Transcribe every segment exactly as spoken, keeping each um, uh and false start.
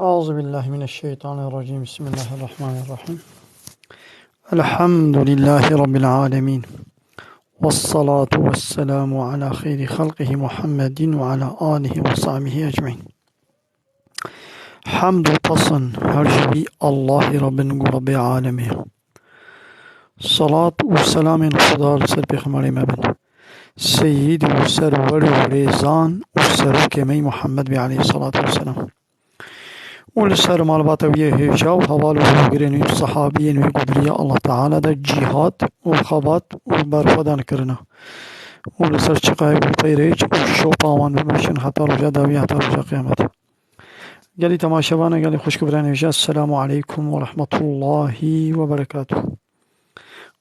أعوذ بالله من الشيطان الرجيم. بسم الله الرحمن الرحيم. الحمد لله رب العالمين. والصلاة والسلام على خير خلقه محمد وعلى آله وصحبه أجمعين. Hemd û pesin her ji wî Allahê re bin ku Rebbê alemê. Salat û selamên Xuda li ser pêxemberê me bin. Seyîd û serwer û rêzan û serokê me yî Muhammed bê aleyhissalatu vesselam. Û li ser malbata wî yê hêja û heval û hûgirên wî û sehabiyên wî ku di riya Allah Teala de cîhad û xebat û berxwedan kirine. Û li ser çiqayê û peyrêç û şopa wan bimeşin heta roja dawî, heta roja qiyametê. Gelî temaşevana, gelî xwişk û birayên hêja, Esselamu aleykum ve rahmetullahi ve berekatuh.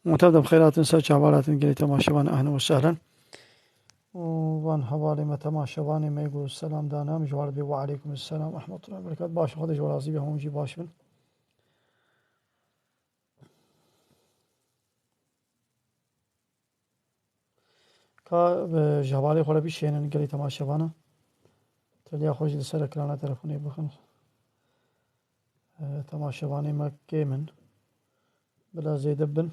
Û tev de bi xêr hatin, ser çav hatin gelî temaşevan, ehlen ve sehlen. Û van hevalê me, temaşevanê me got selam dane, em ji wan re bê ve aleykum selam ve rahmetullahi ve berekatuh. Baş, Xwedê ji we razî be, hûn jî baş bin. Ka, e, ji hevalê xwe re bişênin gelî temaşevana. Teliya xwe jî li ser ekrana telefonê bixin. E, temaşevanê me kêm in. Bila zêde bin.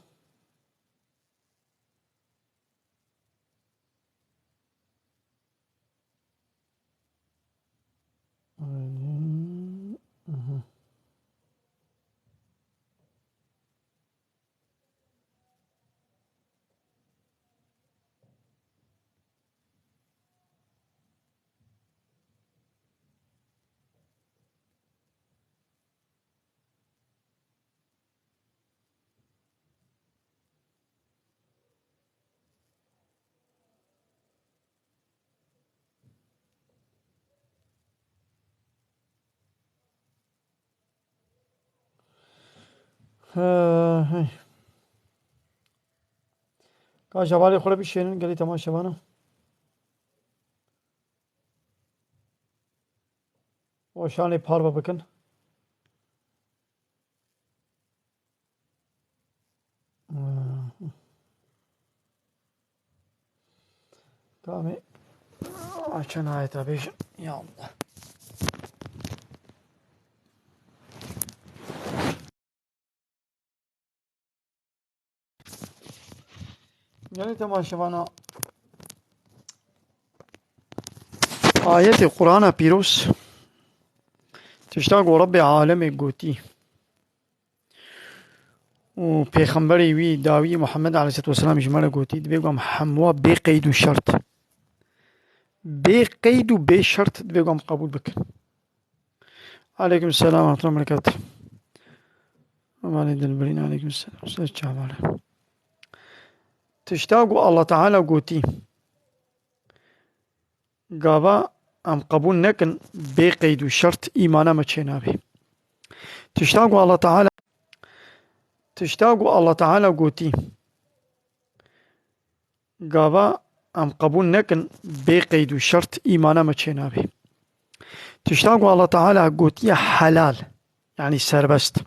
He, hey. Ka ji hevalê xwe re bişênin gelî temaşevana. Weşanê parve bikin. Kamê çend ayeta bêjim, ya Allah. Gelî temaşevana, ayetê Qur'ana Pîroz, tişta ku Rebbê alemê gotî û pêxemberê wî dawî Muhammed aleyhisselatu vesselam ji me re gotî, divê ku em hemû bê qeyd û şert, bê qeyd û bê şert divê ku em qebûl bikin. Aleykum selam ve rahmetullahi ve berekatuh. Hevalê dilbirîn, aleykum selam. Ser çavale. Tişta ku Allah Teala gotî, gava em qebûl nekin, bê qeyd û şert îmana me çênabe. Tişta ku Allah Teala, tişta ku Allah Teala gotî, gava em qebûl nekin, bê qeyd û şert îmana me çênabe. Tişta ku Allah Teala gotiye helal, yanî serbest.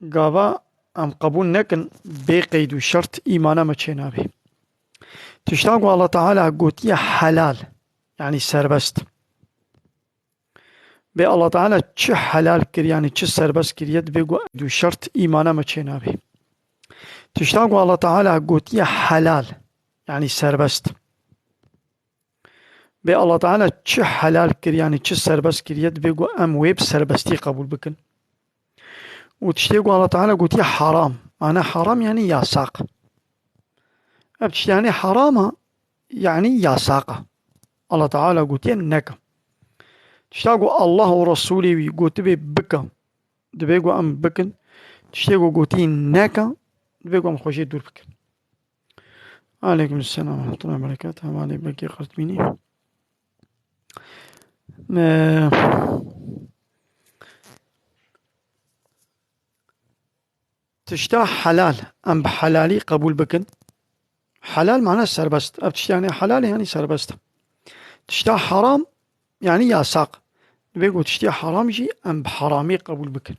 Gava em qebûl nekin, bê qeyd û şert îmana me çênabe. Tişta ku Allah Teala gotiye helal, yanî serbest. Bê Allah Teala çi helal kiriye, yanî çi serbest kiriye, divê ku qeyd û şert îmana me çênabe. Tişta ku Allah Teala gotiye helal, yanî serbest. Bê Allah Teala çi helal kiriye, yanî çi serbest kiriye, divê ku em wê bi serbestî qebûl bikin. Û tiştê ku Allah Teala gotiye haram, mane haram yanî yasak. Ev tiştê hanê haram e, yanî yasak e. Allah Teala gotiye neke. Tişta ku Allah û Resûlê wî gotibe bike, divê ku em bikin. Tiştê ku gotî neke, divê ku em xwe jê dûr bikin. Aleykum selam ve rahmetullahi ve berekatuhu. Hevalê Bekî Qertbînî. Eee, tişta helal, em bi helalî qebûl bikin. Helal mane serbest. Ev tiştê hanê helal e, yanî serbest e. Tişta haram, yanî yasak. Divê ku tiştê haram jî em bi haramî qebûl bikin.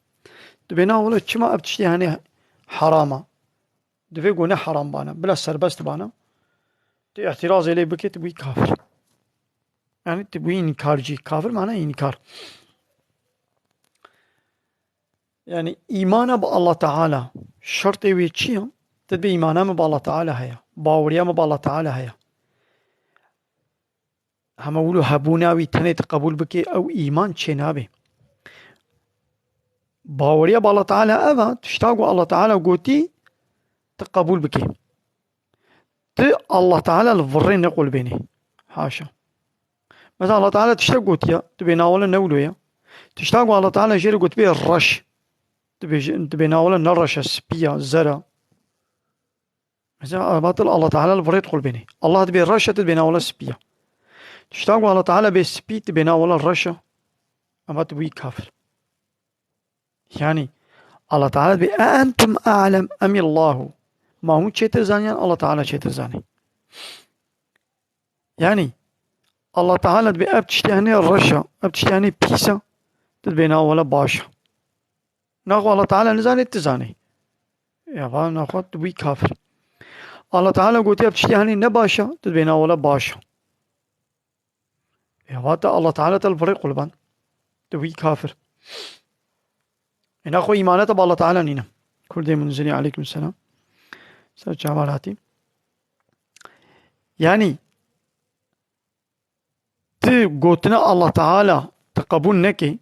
Divê na wele çima ev tiştê hanê haram e? Divê ku ne haram bane, bila serbest bane. Tu îtirazê lê bikî, tu bûyî kafir. Yani tu bûyî înkarcî. Kafir mana înkar. Yani îmana bi Allah Teala şertê wê çi ye? Tu dibê îmana min bi Allah Teala heye. Baweriya min bi Allah Teala heye. Hema wilo hebûna wî tenê tu qebûl bikê, ew îman çê nabe. Baweriya bi Allah Teala ev e, tişta ku Allah Teala gotî, tu qebûl bikê. Tu Allah Teala li virê nequlbênê. Haşa. Mesela Allah Teala tiştek gotiye, tu bê nawele ne wilo ye. Tişta ku Allah Teala jê re gotibe reş. Tu bê, tu bê nawele ne reş e, spî ya, zer e. Mesela, eva tu li Allah Teala li virê diqulbênî. Allah dibê reş e, tu dibê nawela spî ya. Tişta ku Allah Teala bê spî, tu bê nawela reş e. Eva tu bûyî kafir. Yani, Allah Teala dibê, "E entum a'lem emillahu?" Ma hûn çêtir zanî yan Allah Teala çêtir zanî? Yani, Allah Teala dibê ev tiştê henê reş e, ev tiştê henê pîs e, tu dibê nawela baş e. Naxwe Allah Teala nizanê, tu zanî. Ya va naxwe tu bûyî kafir. Allah Teala gotiye ev tiştê henê ne baş e, tu dibê nawela baş e. Ya va te Allah Teala te li virê qulban. Tu bûyî kafir. E naxwe îmane te bi Allah Teala nîne. Kurdê Munzirî, aleykum selam. Ser çaval hatî. Yani, tu gotina Allah Teala tu qebûl nekê,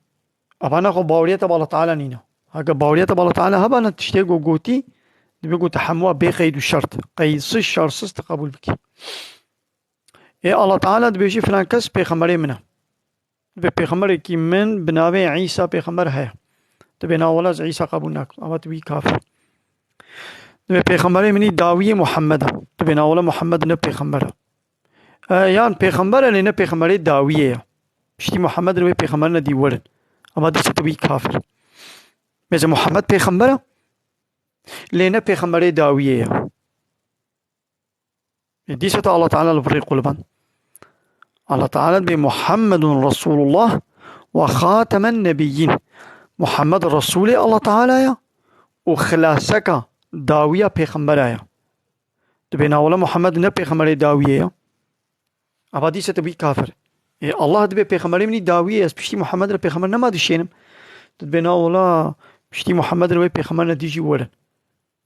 eva naxwe baweriya te bi Allah Teala nîne. Heke baweriya te bi Allah Teala hebana tiştê ku gotî, dibê ku tu hemûya bê qeyd û şert, qeydsiz şertsiz tu qebûl bikî. Ê Allah Teala dibêjî filan kes pêxemberê min e. Dibê pêxemberekî min bi navê Îsa pêxember heye. Tu bê nawela ez Îsa qebûl nakim. Eva tu bî kafir. Dibê pêxemberê min î dawiyê Muhammed e. Tu bê nawela Muhammed ne pêxember e. E, yan pêxember e lê ne pêxemberê dawiyê ye. Piştî Muhammed re wê pêxember nedî werin. Eva dîsa tu bî kafir. Mêze Muhammed pêxember e lê ne pêxemberê dawiyê ye. E, dîsa te Allah Teala li virê qulban. Allah Teala dibê Muhammedun Resulullah ve Xatemen Nebiyyin. Muhammed Resulê Allah Teala ya û xilaseka dawiya pêxembera ya. Dibê nawela Muhammed ne pêxemberê dawiyê ya. Ava dîsa tu bî kafir. E, Allah dibê pêxemberê min î dawiyê, ez piştî Muhammed re pêxember nema dişênim. Tu dibê nawela piştî Muhammed re wê pêxember nedî jî werin.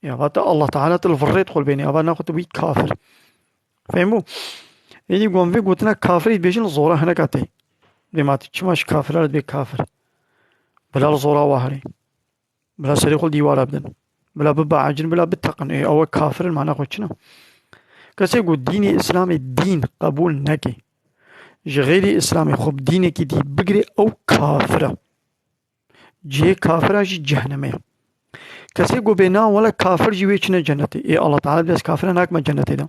Ya, va te Allah Teala te li virê diqulbênê, ava naxwe tu bî kafir. Fehmbû? Êdî gon vê gotina kafirî dibêjin li zora hineka tê. Dê ma tu çima ji kafira re dibê kafir? Bila li zora wa herê. Bila serê xwe li dîwara bidin. Bila bibe ecin, bila biteqin. Ê, ew kafir in, mana xwe çi ne? Kesê ku dînê Îslamê dîn qebûl neke, ji xêrî Îslamê xwe bi dînekî dî bigirê, ew kafir e. Cihê kafira jî cehennemê ye. Kesê ku bê na wele kafir jî wê çine cennetê. Ê Allah Teala dibê ez kafira nakime cennetê de.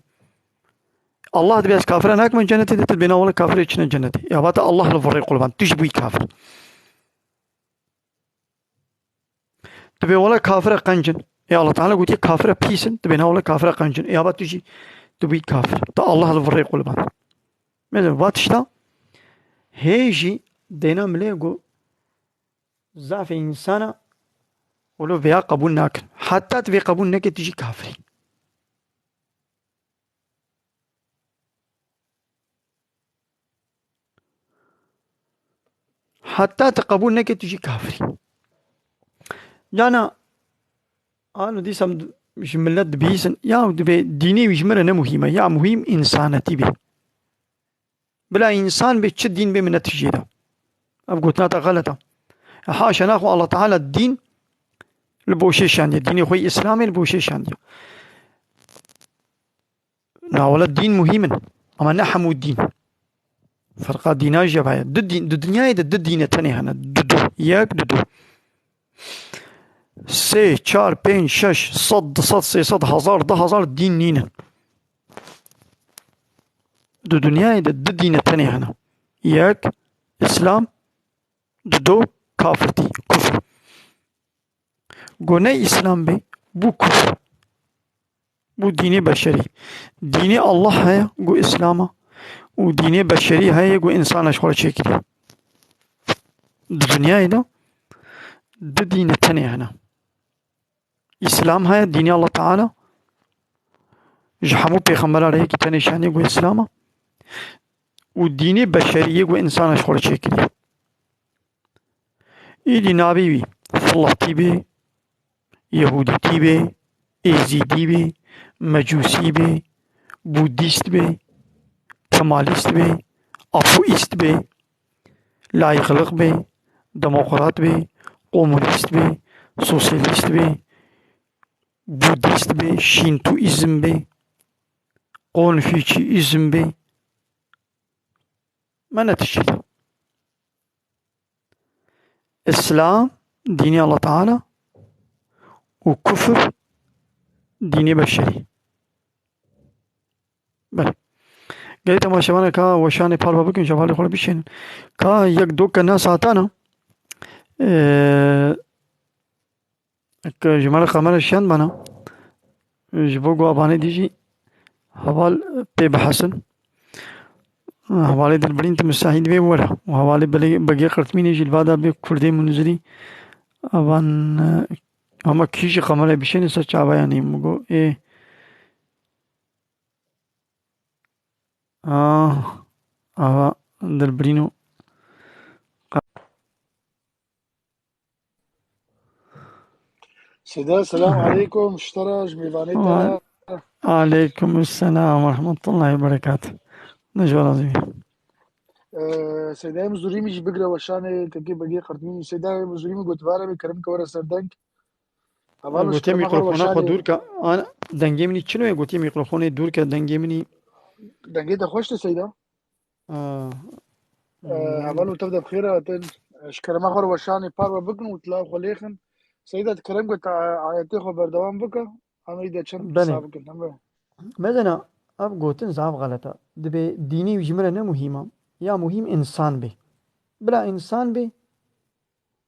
Allah dibê ez kafira nakime cennetê de, tu dibê na wele kafirê çine cennetê. Ê ava te Allah li virê qulban. Tu jî bûyî kafir. Tu bê wele kafira qencin. Ê Allah Teala gotiye kafira pîs in. Tu bê na wele kafira qencin. Ê ava tu jî tu bûyî kafir. Te Allah li virê qulban. Mesela va tişta hê jî dêna milê ku zafê însana wilo vêya qebûl nakin. Heta tu vê qebûl nekê, tu jî kafirî. Heta tu qebûl nekê, tu jî kafirî. Cana, ano dîsa ji millet dibihîsin, ya dibê dînê wî ji min re ne muhîm e, ya muhîm însanetî bê. Bila însan bê, çi dîn bê, min ne tijê de. Ev gotina te xelet e. Haşa naxwe Allah Teala dîn li boşê şandiye. Dînê xwe yê Îslamê li boşê şandiye. Na wele dîn muhîm in. Ama ne hemû dîn. Ferqa dîna jî heye. Du dîn, di dinyayê de du dîne tenê hene. Du, du. Yek, du, du. Sê, çar, pênc, şeş, sed, du sed, sê sed, hezar, du hezar dîn nînin. Di dinyayê de du dîne tenê hene. Yek, Îslam, du, du, kafirtî, kufr. Go ne Îslam bê, bû kufr. Bû dînê beşerî. Dînê Allah heye, go Îslam e. Û dînê beşerî heye, go însana ji xwe re çêkiriye. Di dinyayê de du dîne tenê hene. Îslam heye, dînê Allah Teala. Ji hemû pêxembera re yekî tenê şanê, go Îslam e. û dînê beşerî yê ku însana ji xwe re çêkiriye. Îdî navê wî Filatî bê, Yehûdîtî bê, Êzîdî bê, Mecûsî bê, Budîst bê, Kemalîst bê, Apoîst bê, Layixliq bê, Demokrat bê, Komunîst bê, Sosyalîst bê, Budîst bê, Şîntoîzm bê, Konfûçyîzm bê. Me ne tiştî. Îslam, dînê Allah Teala û kufr, dînê beşerî. Belê. Gelê temaşevana ka weşanê parve bikin, şevalê xwe bişênin. Ka yek doke na saetana, e, Eke ji me re kamera şiyandmana, ji bo ku avanê dî jî heval pê bihesin. Hevalê Dilbirîn tu misahîd vê were. Û hevalê Belê-, Begê Qirtmînê jî li vada bê Kurdê Munzirî. Avan, e, ama kî jî kamera bişêne ser çaveya nî. Min got, ê. Ah, ava Dilbirîn û Seyda, selam aleykum. Ji te re, ji mêvanê te re. Aleykum selam ve rahmetullahi ve berekatuh. Ne ji we razî bî. Ee, Seyda, em zûrî min jî bigre weşanê tekê Begê Qirtmînî. Seyda, em zûrî min gotivare bê, kerem ke were ser deng. Heval, gotê mîkrofona xwe dûr ke. An, dengê min î çi ne? Gotê mîkrofonê dûr ke dengê min î. Dengê te xweş tê, Seyda. Aa. Ee, heval û tev de bi xêr hatin. Ji kerema xwe re weşanê parve bikin û tila xwe lêxin. Seyda, tu kerem ke te ayetê xwe berdewam bike. Em ê de çend qisa bikin. Em ê. Mezena, ev gotin zaf xelet e. Dibê dînê wî ji min re ne muhîm e. Ya muhîm însan bê. Bila însan bê,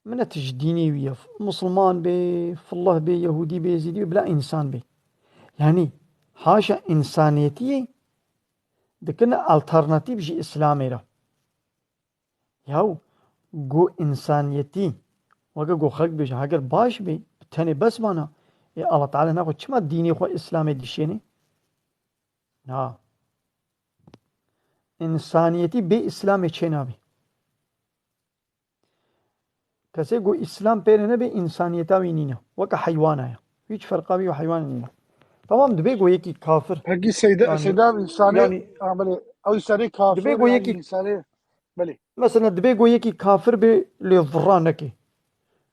min ne tişt dînê wî ye. Musulman bê, fillah bê, yehûdî bê, êzîdî bê, bila însan bê. Yanî, haşa însaniyetiyê dikirine alternatîf ji Îslamê re. Yaw, go însaniyetî, weke go xelk bêje, heger baş bê, bi tenê bes bana, ê Allah Teala naxwe çima dînê xwe Îslamê dişêne? Na. Însaniyetî bê Îslamê çênabe. Kesê ku Îslam pê re nebe, însaniyeta wî nîne. Weke heywana ye. Hîç ferqa wî û heywanê nîne. Tamam, dibe ku yekî kafir. Pekî Seyda, yani, Seyda însanê, yani, ha, belê, ew însanê kafir, dibe ku yani yekî însanê, belê. Mesela dibe ku yekî kafir be lê vira neke.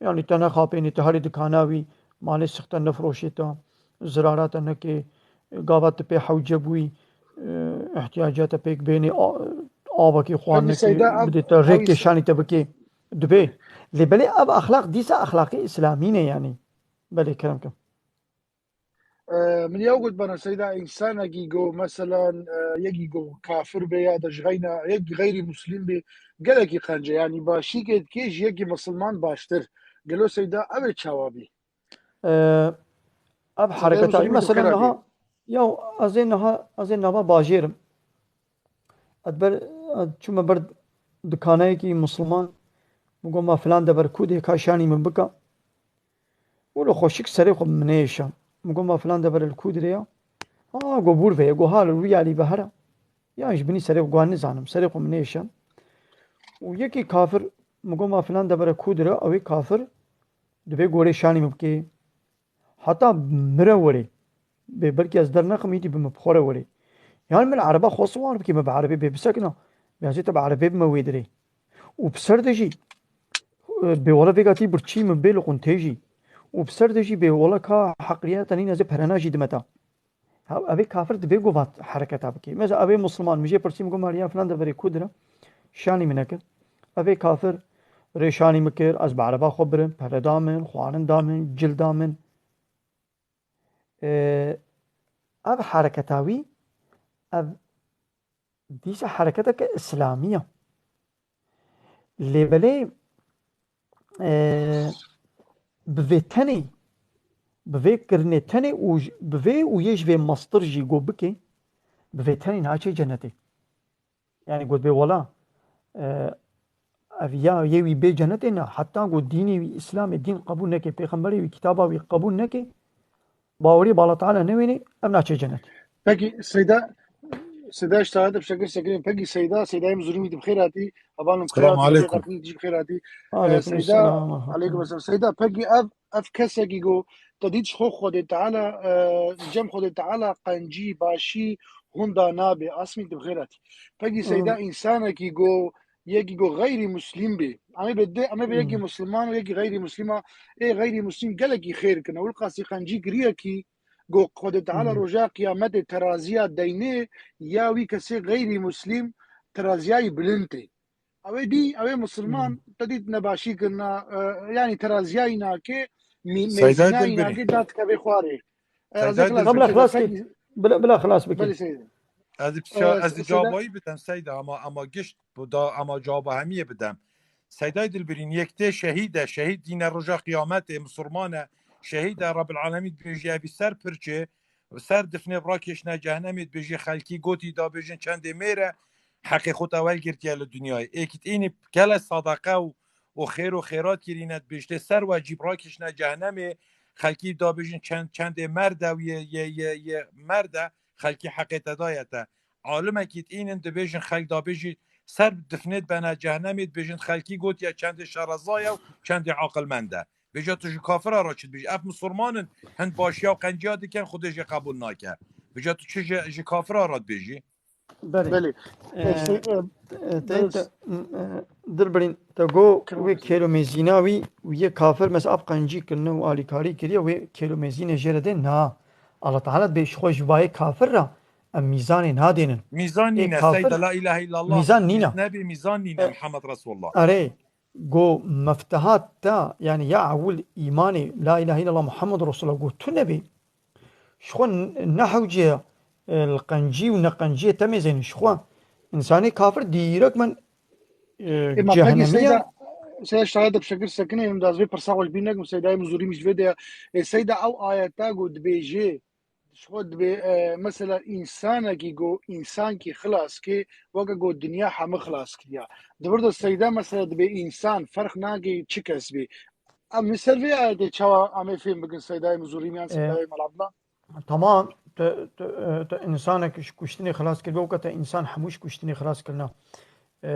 Yani te nexapênê, te herê dikana wî, malê sixte nefroşê te, zirara te neke, gava te pê hewce bûyî, e, ihtiyaca te pêk bênê, a, avakî xwarin neke, bidê te rêk kêşanî te bikê, dibê. Lê belê ev exlaq dîsa exlaqê îslamî ne yani. Belê kerem ke. Ee, min ya got bana Seyda, însanekî go, meselan, e, yekî go kafir be ya da ji xeyna, yek xeyrî muslim be, gelekî qence. Yani başîkê dikê ji yekî misilman baştir. Gelo Seyda, ev ê çawa bî? Ee, ev hereketa wî, mesela niha, ya ez ê niha, ez ê nava bajêrim. Ez ber, ez çûme ber dikaneyekî misilman, min got, ma filan dever kû dê ka şanî min bika. Wilo xweşik serê xwe min nêşa. Min got, ma filan dever li kû dirê ya? Ha, got, bûr ve ye. Got, ha, li rûyalî ve here. Yan ji binî serê xwe, got, nizanim. Serê xwe min nêşa. Û yekî kafir, min got, ma filan dever kû dire, ew ê kafir, dibê gorê şanî min bikê. Heta mire werê. Bê belkî ez dernexim, îdî bi min bi xwe re werê. Yan min ereba xwe siwar bikê, min bi erebê bê bisekina. Bê ez ê te bi erebê bime wê dirê. Û bi ser de jî, e, bê wele vêga tî birçî min bê li quntê jî. Û bi ser de jî bê wele ka heqriyeta nîn ez ê perena jî dime te. Ha, ev ê kafir dibê ku va hereketa bikê. Mesela ev ê musulman, min jê pirsî, min got, Mariya filan deverê ku dire, şanî min nekir. Ev ê kafir rê şanî min kir, ez bi ereba xwe birim, pere da min, xwarin da min, cil da min. Ee, ev hereketa wî, ev dîsa hereketeke îslamî ye. Lê belê, e, bi vê tenê, bi vê kirinê tenê û j-, bi vê û yê ji vê mastir jî got bike, bi vê tenê naçe cenetê. Yani got bê wela, e, ev ya yê wî bê cenetê ne, heta got dînê wî Îslamê dîn qebûl neke, pêxemberê wî kitaba wî qebûl neke, bawerî bi Allah Teala newênê, ev naçe cenet. Pekî, Seyda, Seyda, ji taxê te bi şekir sekinî. Pegî Seyda, Seydayê Mizûrîmî, tu bi xêr hatî. Hevalin bi xêr hatî, Selamun aleyküm. Xêr hatî. Aleyküm selam. Seyda, aleyküm selam. Seyda, pegî ev, ev kesekî ku te dît ji xwe Xwedê Teala, e, cem Xwedê Teala qencî, başî, hûn da nabe. Asmî, tu bi xêr hatî. Pegî Seyda, insanekî ku, yekî ku xeyrî muslîm bê. Em ê bê de, em ê bê yekî musulman û yekî xeyrî muslîma, ê xeyrî muslîm gelekî xêr kine. Wilqasî qencî kiriyekî, ku Xwedê Teala roja qiyametê teraziya deynê ya wî kesê xeyrî muslîm teraziyayî bilind tê. Ew ê dî, ew ê musulman, te dît nebaşî kirina, e, yanî teraziyayî nake, mî-, Seyda mêzînayî Dilbirîn. Nake, dat kevê xwarê. E, Seyda ez ê Dilbirîn. Bila xilas bike. Pegî-, bila, bila xilas bike. Belê Seyda. Ez ê, e, ez ê Seyda cawabî bidem Seyda, ama, ama gişt bu da, ama cawaba hemiyê bidem. Seydayê Dilbirîn, yek tê şehîd e, şehîd dîne roja qiyametê, misilman e, şehîd e, Rebbil Alemîn dibêje evî ser pirçê, ser difnê bi rakêşine cehennemê, dibêje xelkî gotî da bêjin çendê mêr e, heqê xwe te welgirtiye li dinyayê. Êkî tînî kele sadaqa û, û xêr û xêrat kirîne, dibêjtê ser we cî bi rakêşine cehennemê, xelkî da bêjin çend, çendê merd e û yê, yê, yê, yê merd e, xelkî heqê te daye te. Alimekî tînin dibêjin xelk da bêjî ser difnê dibene cehennemê, dibêjin xelkî gotiye çendê şerezaya û çendê aqilmend e. Vêca tu ji kafira re çi dibêjî? Ev misilman in, hin başiya û qenciya dikin, Xwedê jê qebûl nake. Vêca tu çi ji, ji kafira re dibêjî? Belê. Belê. Ee, Ee, se-, e, e, te, te, Dilbirîn, te go wê kêlomêzîna wî, wî yê kafir, mesela, ev qencî kirine û alîkarî kiriye, wê kêlomêzînê jê re dê? Na. Allah Teala dibê ji xwe ji bayê kafir re em mîzanê nadênin. Mîzan nîne, kafir, Seyda, la ilahe illallah. Mîzan nîne. Nebê mîzan nîne, E, Muhammed Resulullah. Erê, go meftehat te, yanî ya ewil îmanê la ilahe illallah Muhammed Resulullah go tu nebê, ji xwe n-, ne hewce ye, e, li qencî û neqenciyê te mêzênin ji xwe. Însanê kafir dîrek min, e, Ê, ma pegî cehennemî ye. Seyda, Seyda, şayet bi şekil sekinê, em daz vê pirsa xwe ji bîr nekim, Seydayê Mizûrîmî ji vê de ye. Ê, Seyda, ew ayeta ku dibêje, ji xwe dibê, e, mesela, însanekî ku însankî xilas kê, weke ku dinya hemû xilas kiriya. Di vir de Seyda, mesela, dibê însan, ferq nake çi kes bê. Em li ser vê ayetê çawa em ê fêm bikin, Seydayê Mizûrîmî yan E, Seydayê Mela Abdullah? Tamam, tu, tu, e, tu însanek ji kuştinê xilas kiribe, weke te însan hemû ji kuştinê xilas kirina. E,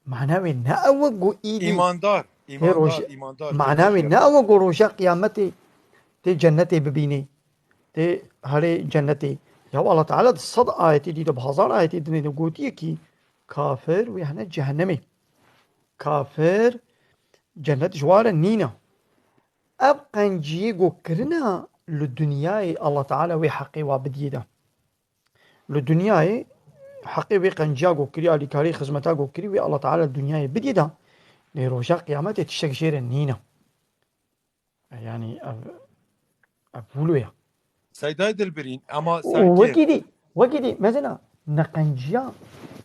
mana wê ne ew e ku îdî Îmandar, tê îmandar, roja, îmandar, mana wê ne ew e ku roja qiyametê tê cennetê bibînê, tê herê cennetê. Ya Allah Teala di sed ayetê dî de, bi hezar ayetê dinê de gotiye kî kafir wê hene cehennemê. Kafir cennet ji wa re nîne. Ev qenciyê ku kirine li dinyayê Allah Teala wê heqê wa bidiyê de. Li dinyayê heqê wê qenciya ku kirî, alîkarî, xizmeta ku kirî, wê Allah Teala li dinyayê bidiyê de. Lê roja qiyametê tiştek jê re nîne. Yanî ev, ev wilo ye. Seydayê Dilbirîn, ama û serkê wekî dî, wekî dî, mesela, neqenciya,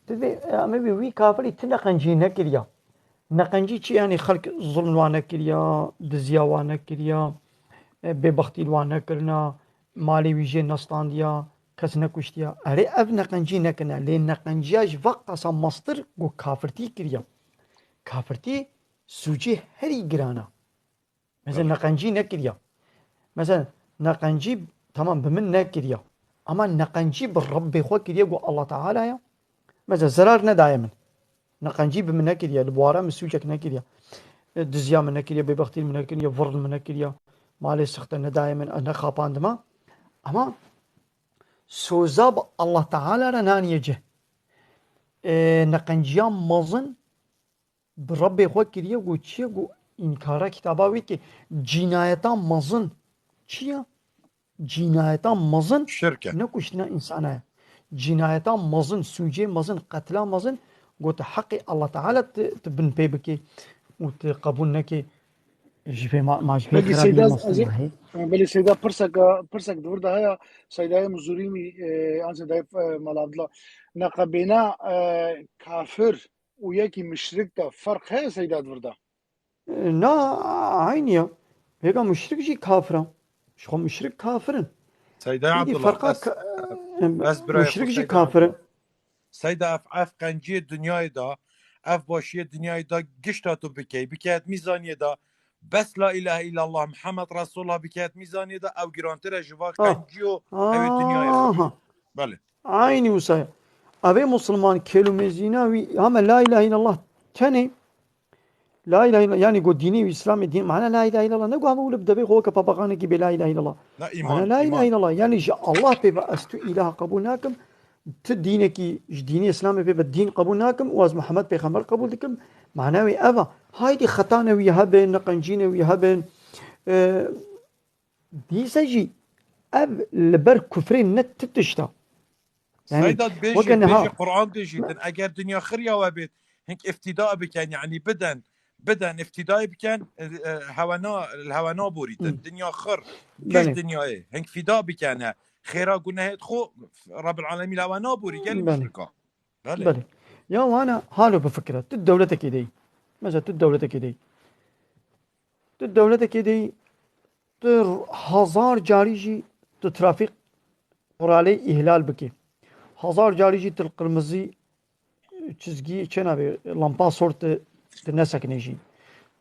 tu vê, em ê wî kafirî tu neqencî nekiriya. Neqencî çi, yanî xelk zulm li wan nekiriya, diziya wan nekiriya, e, bêbextî li wan nekirina, malê wî jê nestandiya, kes nekuştiya. Erê, ev neqencî nekirine, lê neqenciya ji va qasa mestir ku kafirtî kiriya. Kafirtî sûcê herî giran e. Mesela, Belê. neqencî nekiriya. Mesela, neqencî, tamam, bi min nekiriya. Ama neqencî bi Rebbê xwe kiriye, ku Allah Teala ya. Mesela, zerar nedaye min. Neqencî bi min nekiriye. Li bawara min sûcek nekiriye. E, diziya min nekiriye, bêbextî min nekiriye, vir min nekiriye. Malê sixte nedaye min, e, nexapandime. Ama soza bi Allah Teala re naniye cih. E, neqenciya mezin bi Rebbê xwe kiriye, ku çi ye, ku înkara kitaba wê dike. Cînayeta mezin çi ye? Cînayeta mezin Şirk e. ne kuştina însana ye. Cînayeta mezin, sûcê mezin, qetla mezin, ku tu heqê Allah Teala tu, tu bin pê bikê û tu qebûl nekê. Ji vê ma, ma ji vê Belkî xirabî Seyda, mezin ez ê, heye. Belê Seyda, pirsek, pirsek di vir de heye, Seydayê Mizûrîmî, e, an Seydayê, e, Mela Abdullah. Neqebêna, e, kafir û yekî muşrik de ferq heye Seyda di vir de? Na, eynî ya. Hêga muşrik jî kafir e. Ji xwe muşrik kafir in. Seyda Îdî Abdullah, ferqa bes, ka-, bes birayê muşrik xwe jî Seyda kafir in. Abdullah. Seyda, ev, ev qenciyê dinyayê de, ev başiyê dinyayê de gişta tu bikey, bikeyet mîzaniyê de, bes la ilahe illallah Muhammed Resulullah bikeyet mîzaniyê de, ew girantir e ji va Ah. qenciyo ew ê dinyayê xwe. Aha. Belê. Eynî wisa ye. Evê Musulman kêlûmêzîna wî heme la îlahe îllallah tenê. La îlahe îllallah, yanî go dînê wî Îslamê dîn, mana la îlahe îllallah ne go heme wile bi devê xwe weke papaqanekî bê la îlahe îllallah. Na îman, Mana la îlahe îman. îllallah, yanî ji Allah pê ve ez tu îlaha qebûl nakim, tu dînekî ji dînê Îslamê pê ve dîn qebûl nakim û ez Muhammed pêxember qebûl dikim. Mana wê ev e. Haydî xetane wî hebin, neqencîne wî hebin. E, dîse jî ev li ber kufrê ne ti tişt e. Yani, Seyda dibêjî, weke niha dibêjî Quran dibêjî din, eger dinya xiriya we bêt, hink iftida bikin, yani biden, biden iftidayê bikin, e, e, hewe na, li hewe naborîtin. Hı. Dinya xir, kej Belê. dinyayê, hink fida bikene. Xêra gunehê xwe, Rabbil Alemîn li hewe naborî, gelî Belê. muşrika. Belê. Belê. Ya wana halo bifikire, tu dewletekê dey. Mesela tu dewletekê dey. Tu dewletekê dey, tu hezar carî jî tu trafîk quralê îhlal bikî. Hezar carî jî tu li qirmizî çizgî çênabê, lampa sor tu, tu nesekinê jî.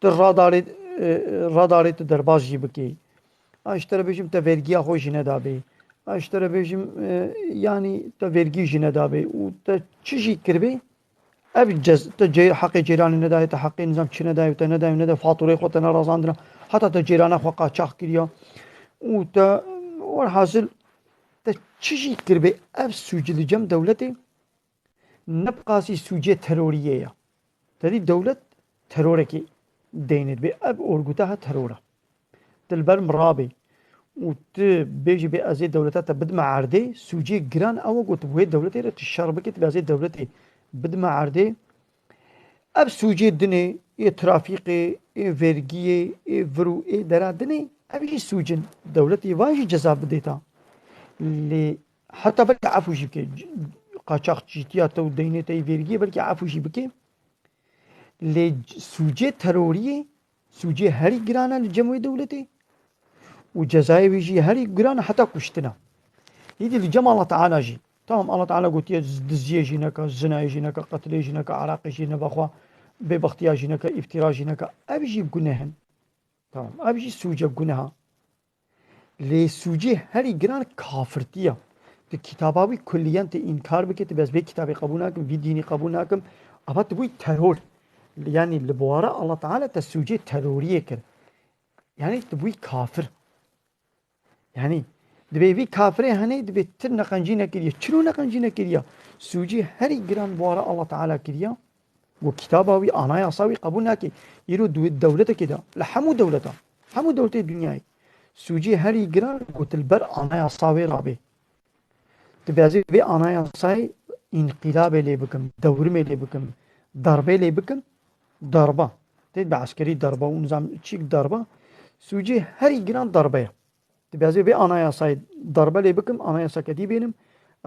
Tu radarê, e, radarê tu derbas jî bikî. A ji te re bêjim te vergiya xwe jî nedabê. A ji te re bêjim, e, yanî te vergî jî nedabê û te çi jî kiribê, ev cez-, te cê-, heqê cêranê nedayê, te heqê nizam çi nedayê û te nedayê û neda fatureyê xwe te nerazandina. Heta te cêrana xwe qaçax kiriya û te, werhasil, te çi jî kiribê, ev sûcî li cem dewletê ne bi qasî sûcê teroriyê ye. Te dî dewlet terorekî deynê dibê. Ev orgûta he teror e. Tu li ber min rabê û tu bêjî bê ez ê dewleta te bidime erdê, sûcê giran ew e ku tu bi wê dewletê re tu şer bikî, tu bê ez ê dewletê bidime erdê. Ev sûcê dinê, ê trafîqê, ê vergiyê, ê vir û ê dera dinê, ev jî sûc in. Dewletê van jî ceza bidê ta. Lê heta belkî efû jî bike. Qaçaxçîtiya te û deynê te yê vergiyê belkî efû jî bike. Lê c-, sûcê teroriyê, sûcê herî giran e li cem wê dewletê. Û cezayê wî jî herî giran e heta kuştina. Îdî li cem Allah Teala jî. Tamam, Allah Teala gotiye z-, diziyê jî neke, zinayê jî neke, qetilê jî neke, eraqê jî neve xwe, bêbextiya jî neke, îftira jî neke. Ev jî guneh in. Tamam, ev jî sûce guneha. Lê sûcê herî giran kafirtiya. Tu kitaba wî kulliyen tu înkar bike, tu bes vê kitabê qebûl nakim, vî dînî qebûl nakim. Ava tu bûyî teror. Yanî li bawara Allah Teala te sûcê teroriyê kir. Yanî tu bûyî kafir. Yanî dibê vî kafirê henê dibê tu neqencî nekiriye. Çilo neqencî nekiriye? Sûcê herî giran bawara Allah Teala kiriya. Ku kitaba wî, anayasa wî qebûl nake. Îro du-, dewletekê de, li hemû dewleta, hemû dewletê dinyayê, sûcê herî giran ku tu li ber anayasa wê rabê. Tu bê ez ê vê anayasayê înqilabê lê bikim, dewrimê lê bikim, darbê lê bikim, darba. Tê bi eskerî darba û nizam çîk darba. Sûcê herî giran darbe ye. Tu bê ez ê vê anayasayê darbe lê bikim, anayasa kedî bênim.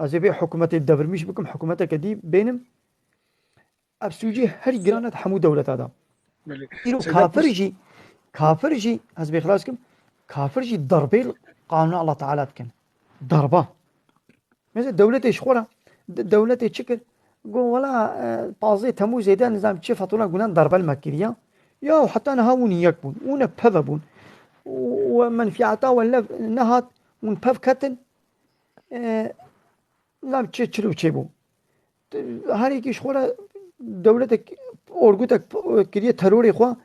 Ez ê vê hikûmetê devrimîş bikim, hikûmete kedî bênim. Ev sûcê herî giran e di hemû dewleta de. Belê. Îro Seyda kafir Kurs- jî, kafir jî, ez bê xilas kim, kafir jî darbê li qanûna Allah Teala dikin. Darba. Mesela dewletê ji xwe re, de-, dewletê çi kir? Got, wela, e, pazdeh Temûzê de nizam çi fatûra gunan darbe li me kiriya. Ya heta niha hûn yek bûn. Hûn e peve bûn. Û, û menfîata we lev nehat, hûn pev ketin. E, nizam çi çilo çê bû. Her yekî ji xwe re dewletek, orgutek kiriye terorê xwe,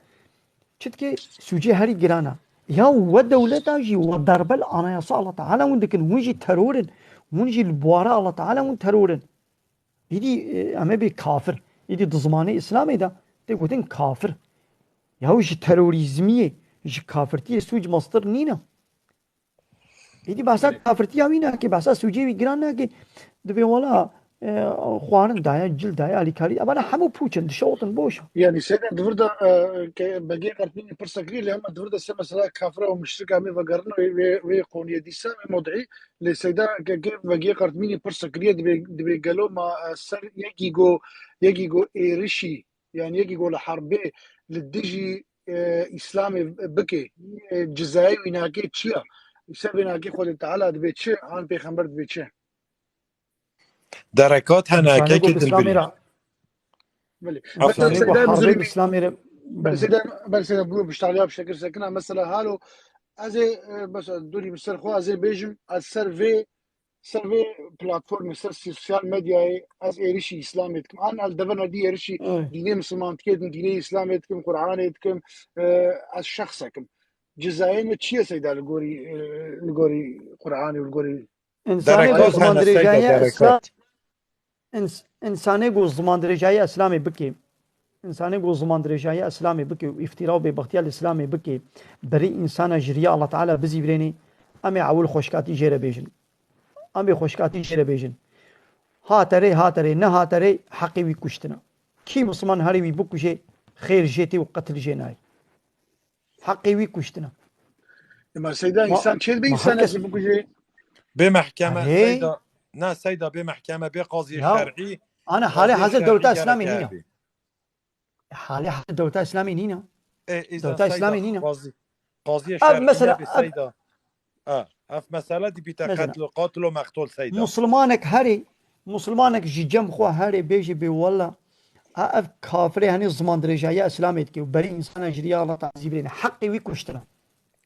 çi dike sûcê herî giran e. Ya we dewleta jî we darbe li anayasa Allah Teala hûn dikin, hûn jî teror in, hûn jî li bawara Allah Teala hûn teror in. Îdî, e, em ê bê kafir. Îdî di zimanê Îslamê de tê gotin kafir. Ya ji terorîzmiyê, ji kafirtiyê sûc mestir nîne. Êdî behsa Belê. kafirtiya wî nake, behsa sûcê wî giran nake. Dibê wela, e, xwarin daye, cil daye, alîkarî. Evana hemû pûç in, dişewtin boş. Yani Seyda di vir de, e, ke Begê Qertmînî pirsa kiriye, lê hema di vir de se mesela kafira û muşrika em ê vegerin wê, wê, wê qoniyê dîsa, wê mod'î. Lê Seyda ke, ke Begê Qertmînî pirsa kiriye, dibê, dibê gelo ma, e, ser yekî go, yekî go êrişî, yani yekî go li herbê li dijî, e, Îslamê bike, e, cizayê wî nake çi ya? Îsa vê nake Xwedê Teala dibê çi? An pêxember dibê çi? Derekat hene, Şanê kekê got Îslamê dilbilî. ra. Belê. Aferin. Şanê Seyda got harbê Muzirî, Îslamê re. Belê. Seyda, belê Seyda, bû biştaliya bi şekil sekina. Mesela halo, ez ê, e, mesela durî bi ser xwe, ez ê bêjim, ez ser vê ser vê platformê, ser sosyal medyayê ez êrişî Îslamê dikim. An el devena dî êrişî Ay. dînê Misilmantikê dikim, dînê Îslamê dikim, Qur'anê dikim, e, ez şexsekim. Cezayê me çi ye Seyda li gorî, e, li gorî Qur'anê û li gorî Însanê Derekat ku hene, Seyda, zimandirêjahiya derekat. Îslam, ins-, însanê ku zimandirêjahiya Îslamê bike, însanê ku zimandirêjahiya Îslamê bike û îftîra û bêbextiya li Îslamê bike, berî însana ji riya Allah Teala bizîvirênê, em ê ewil xweşkatî jê re bêjin. Em ê xweşkatî jê re bêjin. Hate rê, hate rê, nehate rê, heqê wî kuştina. Kî Misliman herê wî bikuje, xêr jê tê û qetil jê nayê. Heqê wî kuştina. Ema Seyda, Ma-, însan çêdibe ma însan herkes ez bikuje? Bê mehkeme, Erê? Seyda, na Seyda, bê mehkeme, bê qaziyê Ya, şer'î, ana halê qaziyê hazir şer'î dewleta gerek Îslamê nîne. hebî. Halê hazir dewleta Îslamê nîne. E, îza Dewleta Seyda, Îslamê nîne. Qazî, qaziyê Ev şer'î mesela, nebê ev Seyda. E, ev mesele dibîte Mesela. qetl, qatl û meqtol Seyda. Muslimanek herê, Muslimanek ji cem xwe herê bêjê bê wella, ha ev kafirê henê zimandirêjahiya Îslamê dike û berî însana ji riya Allah tazî birêne. Heqê wî kuştina.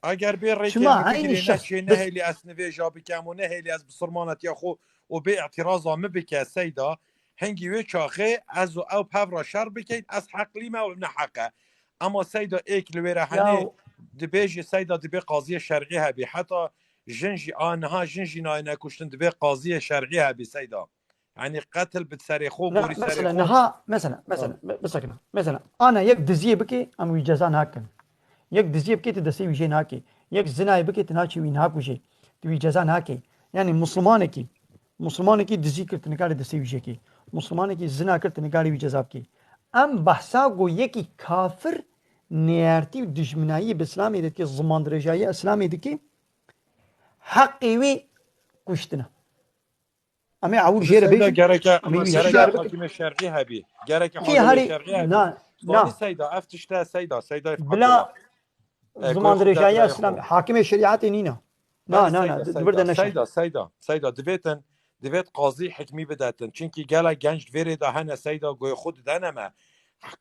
Eger bê rêkê Çima min eynî bigirê, şexs neçê, nehêlî ez nivêja bikem û nehêlî ez bisilmanetiya xwe û bê îtîraza min bike Seyda, hingî wê çaxê ez û ew pevra şer bikeyn, ez heqlî me û ne heq e. Ema Seyda êk li wê re Ya henê dibêjê Seyda dibê qaziyê şer'î hebî. Heta jin jî, a niha jin jî nayêne kuştin, dibê qaziyê şer'î hebî Seyda. Yanî qetil bi serê xwe, Na, gorî serê mesela xwe. niha, mesela, mesela, Tamam. bi-, bisekine. Mesela, ana yek diziyê bike, em wî ceza nakin. Yek diziyê bike, tu destê wî jê nakê. Yek zinayê bike, tu naçî wî nakujê. Tu wî ceza nakê. Yanî Muslimanekî, Muslimanekî dizî kir, tu nikarî destê wî jê kê. Muslimanekî zina kir, tu nikarî wî ceza bikê. Em behsa ku yekî kafir nêertî û dijminayî bi Îslamê dike, zimandirêjahiya Îslamê dike, heqê wî kuştine. Em ê ewil jê re Seyda bêjin. gereke, Em ê wî gereke şer bikin. hakimê şer'î hebî. Gereke Kî hakimê herî, şer'î hebî. na, Zanî na. Seyda, ev tişte Seyda, Seyda Bila Fatula. E, ziman goy xwe dirêjahiya derdibe Îslam, xwe. hakimê şerîetê nîne. Na, Belê na, na, Seyda, di-, di vir de Seyda, neşe. Seyda, Seyda, Seyda, divêtin, divêt qazî hikmî bidetin. Çimkî gelek genç di vê rê de hene Seyda, goy xwe didene me.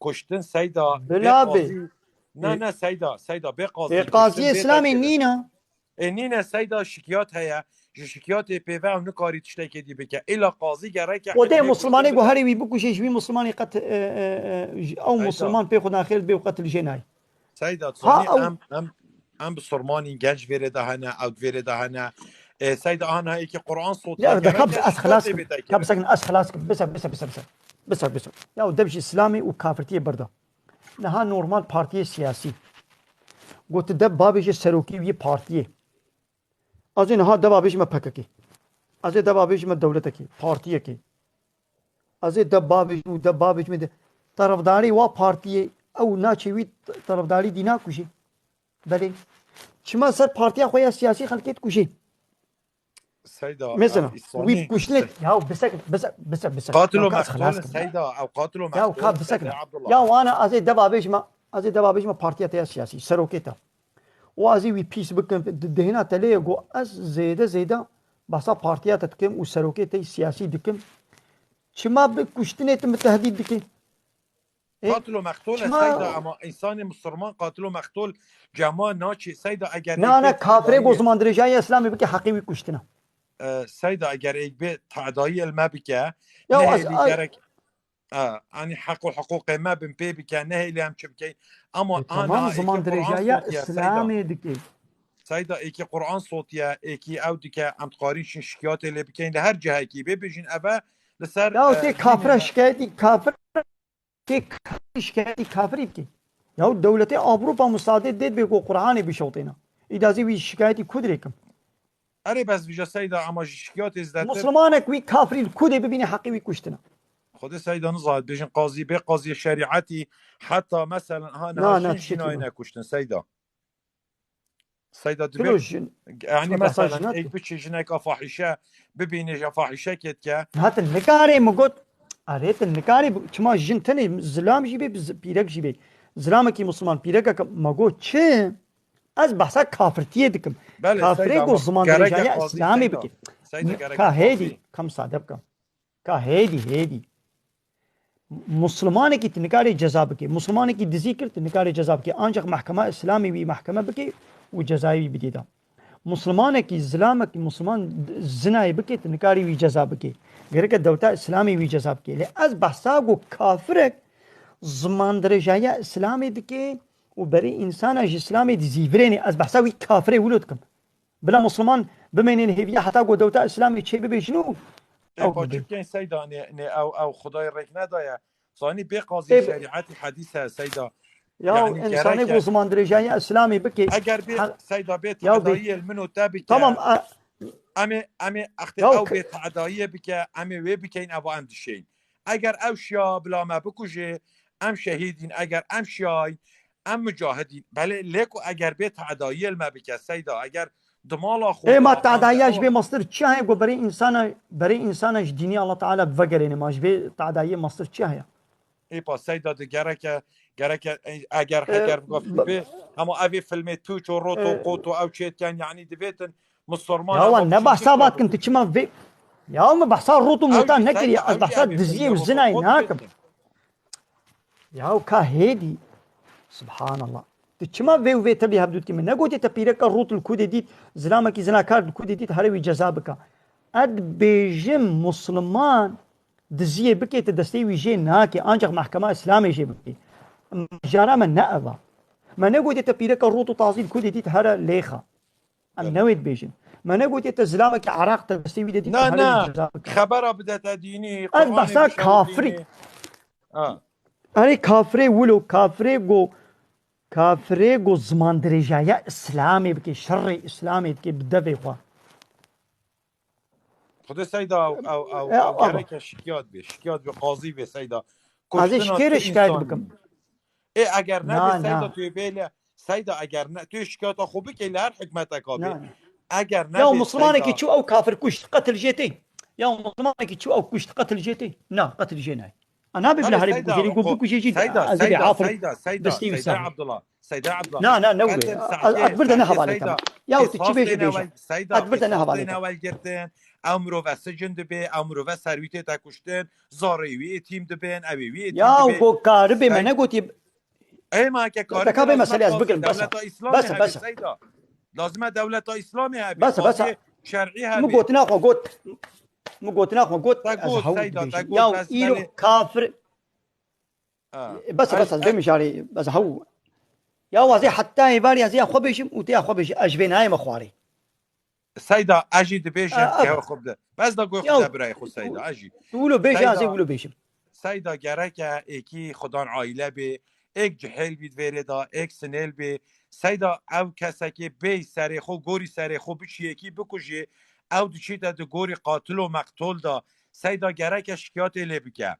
Kuştin Seyda, bê Bila bê. qazî. Na, E, na, Seyda, Seyda, bê qazî, e, qazî kuştin bê Îslamê qeydê de. nîne. Ê nîne Seyda şikiyat heye. Ji şikiyatê pê ve ew nikarî tiştekê dî bike. Îla qazî gereke Xwedê hikmê Muslimanê kuştin ku bide. herî wî bikujê ji wî Muslimanê qet, e, e, e, ji, ew Seyda. Musliman pê xwe naxêl bê û qetil jê nayê. Seyda, Ha, Tonî, ew em, em, em bisilmanîn, genç vê rê de hene, ew di vê rê de hene. E, Seyda, ana yekî Quran sotiye Ya, de gereke kap ez şikiyatê xelas kim. bide Kap kirin. sekin ez xelas kim. Bisa, bisa, bisa, bisa. Bisa, bisa. Ya, dev ji Îslamê û kafirtiyê berda. Niha normal partiyê siyasî. Got, tu de babêje serokî wî partiyê. Ez ê niha deva bêjime P K K. Ez ê deva bêjime dewletekê, partiyekê. Ez ê de bavêjim û de bavêjime de. Terefdarê wa partiyê, ew naçê wî terefdarî dî nakujê. Belê. Çima ser partiya xwe ya siyasî xelkê dikujê? Seyda, Mesela, ev wî Îslamî kuştinek, ya bisek, bisek, bisek, bisek. Qatil Ya û ka ez mextol xelas in, kim. Seyda, ew qatil û Ya mextol ka in, bisek Seyda ne. Abdullah. Ya wana ez ê deva bêjime, ez ê deva bêjime partiya te ya siyasî, serokê te. Û ez ê wî pîs bikim, di-, dihêna te lê ye, got, ez zêde zêde behsa partiya te dikim û serokê te yî siyasî dikim. Çima bi kuştinê tu min tehdît dikî? E, Qatil û mextol e çima Seyda, ama însanê musulman qatil û mextol cema naçê Seyda, eger Na, êk na, bê kafirê tedayiyê ku ziman dirêjayî Îslamê bike, heqê wî kuştina. E, Seyda, eger êk bê tedayiyê li me bike, Ya, nehêlî ez, ez gerek, e, anî heq û hiqûqê me bin pê bike, nehêlî em çi bikeyn. Ama E, ana tamam, êkî ziman Quran dirêjayî sotiye, Seyda. Îslamê dike. Seyda, êkî Quran sotiye, êkî ew dike, em dixwarin şin şikiyatê lê bikeyn. Li her cihekî bê bêjin eve li ser, Ya, e, tê kafira dînê me. şikayetî kafir, tê kafir şikayetî kafirî dike. Ya, dewletê Ewropa musaade dê dibe ku Quranê bişewtêne. Îdazî wî şikayetî ku dirêkim. Erê, bes vîja Seyda, ama ji şikiyatê zêdetir. Muslimanek wî kafirî li ku dê bibîne heqê wî kuştina. Xwedê Seyda nizanit, bêjin qazî, bê qaziyê şerîetî, heta meselen, ha, niha Na, na, jin tiştekî jî nayêne kuştin, Seyda. Seyda, Kilo dibê, jin, yanî, tu behsa mesela, jin êk nakî. biçî jineka fahîşe bibîne, ji fahîşekê dike. Niha tu nikarê, min got, erê, tu nikarê, bi-, çima jin tenê, zilam jî bê, bi-, pîrek jî bê. Zilamekî Musliman, pîrekeke, me got, çi? Ez behsa kafirtiyê dikim. Belê, Kafirê Seyda, ku ama ziman gereke dirêjayî qazî, Îslamê Seyda. bike. Seyda, Ni-, gereke ka hêdî, qazî. Kam sade bikim. Ka hêdî, hêdî. Muslimanekî tu nikarê ceza bikê. Muslimanekî dizî kir, tu nikarê ceza bikê. Ancak mehkema Îslamê wî mehkeme bikê û cezayê wî bidê de. Muslimanekî, zilamekî musliman zinayê bike, tu nikarî wî ceza bike. Gereke dewleta Îslamê wî ceza bike. Lê ez behsa ku kafirek zimandirêjaya Îslamê dike û berê însana ji Îslamê dizîvirêne, ez behsa wî kafirê wilo dikim. Bila musliman bimêne li hêviya heta ku dewleta Îslamê çê bibêjin û Ê ew paçikên Seyda, nê, nê ew, ew Xwedayê rêk nedaye. Zanî bê qazî Ê, şerîetî hedîs e Seyda. Ya Yani insanê gerek e. Ku ziman dirêjayî Îslamê bike. Eger bê Ha-, Seyda bê ya bê- tedayiyê li min û te bike. Tamam, a- Em ê, em ê extê Ya ew ke- bê tedayiyê bike, em ê wê bikeyn, eva em dişeyn. Eger ew şiya bila me bikuje, em şehîdîn. Eger em şiyayîn, em mucahidîn. Belê lê ku eger bê tedayiyê li me bike Seyda, eger di mala xwe Ê ma de, an tedaya de ji bê mastir çi heye ku berê insana, berê insana ji dînî Allah Teala vegerêne, ma ji bê tedayiyê mastir çi heye? Ê pa Seyda de gereke, gereke, e, eger, Ee, heger bigaf be- bê, hema evê filmê Tuç û Rot û Ee, Qot û ew çêtken, yani divêtin Musulman Ya hema wan ne biçin bahsa çi vatkin, tu çima vê? Ya min bahsa Rot û Motan nekiriye, Seyda, ez ew jî bahsa evê diziyê filmê û Rot û zinayê Qot nakim. Dibêtin. Ya ka hêdî. Subhanallah. Tu çima vê û vê tevlî hevdû dikî? Min negotiye te pîreka rût li ku de dît, zilamekî zinakar li ku de dît, here wî ceza bika. Ez dibêjim musliman diziyê bike, tu destê wî jê nake, ancak mehkema Îslamê jê bike. Jara me ne eva. Me negotiye te pîreka rût û tazî li ku de dît, here lêxa. Em newê dibêjin. Me negotiye te zilamekî Iraq te destê wî de dît, Na, here wî na. Ceza bike. Xebera bide te dînî, Ez Qur'anê behsa bişewitînî. Kafirî. Ha. Erê kafirê wilo, kafirê go, kafirê go ziman dirêjaya Îslamê bike, şerê Îslamê dike bi devê xwe. Xwedê Seyda ew, ew, ew, Ya, ew ama. Gereke şikayet bê, şikayet bê, qazî bê Seyda. Ez ê Kuştina şikêrê tu şikayet insanî. Bikim. Ê, eger Na, nebê Seyda na. Tu bê le, Seyda eger ne, tu şikayeta xwe bike li her hikmeteka bê. Na, na. Eger Ya nebê Muslimanekî Seyda. Çû ew kafir kuşt, qetil jê tê. Ya Muslimanekî çû ew kuşt, qetil jê tê. Na, qetil jê nayê. A, nabe bila Tabii herê Seyda, bikujê, go xo-, bikujê jî Seyda, ez ê bê Seyda, afir Seyda, Seyda, destê wî Seyda sar. Abdullah, Seyda Abdullah. Na, na, ne wê. Qetil A, a, saetê, bir de ne saetê hevalê Seyda. Te. Ya tu çi Qisas bêjî têne bêje. Wel, Seyda, Ad bir de ne qisas hevalê têne te. Wel girtin. Ew mirove sicin dibe, ew mirove serwîtê te kuştin, zarê wî êtîm dibin, ew ê wî êtîm Ya dibe. Go karibê me Sey- negotiye. Ê ma ke Te karibê ka bê lazim e meselê ez qazî bigirim, bes e. Dewleta Îslamê Bes e, hebe bes e. Seyda. Lazim e dewleta Îslamê hebe. Bes e, bes e. Qaziyê şer'î hebe. Min gotina xwe got. Min gotina xwe got, Te ez got, hewl Seyda, te dibêjim. Got, Ya ez îro belê. Kafir. Ha. Bes e, bes e, Ez, ez vê ez mijarê, ez hew. Ya wazê heta êvarî ez ya xwe bêjim û tê ya xwe bêjim, ez ji vê nayê me xwarê. Seyda, ez jî dibêjim A, a. Ke xwe bide. Bes da goy xwe Ya de birayê xwe Seyda, ez jî. Tu wilo bêje, ez ê Seyda, wilo bêjim. Seyda gereke êkî xudan aîle bê, êk cihêl bî di vêrê de, êk sinêl bê. Seyda ew kesekê bêy serê xwe, gorî serê xwe biçî yekî bikujî, ew diçîte di gorî qatil û meqtol de. Seyda gereke şikiyatê lê bike.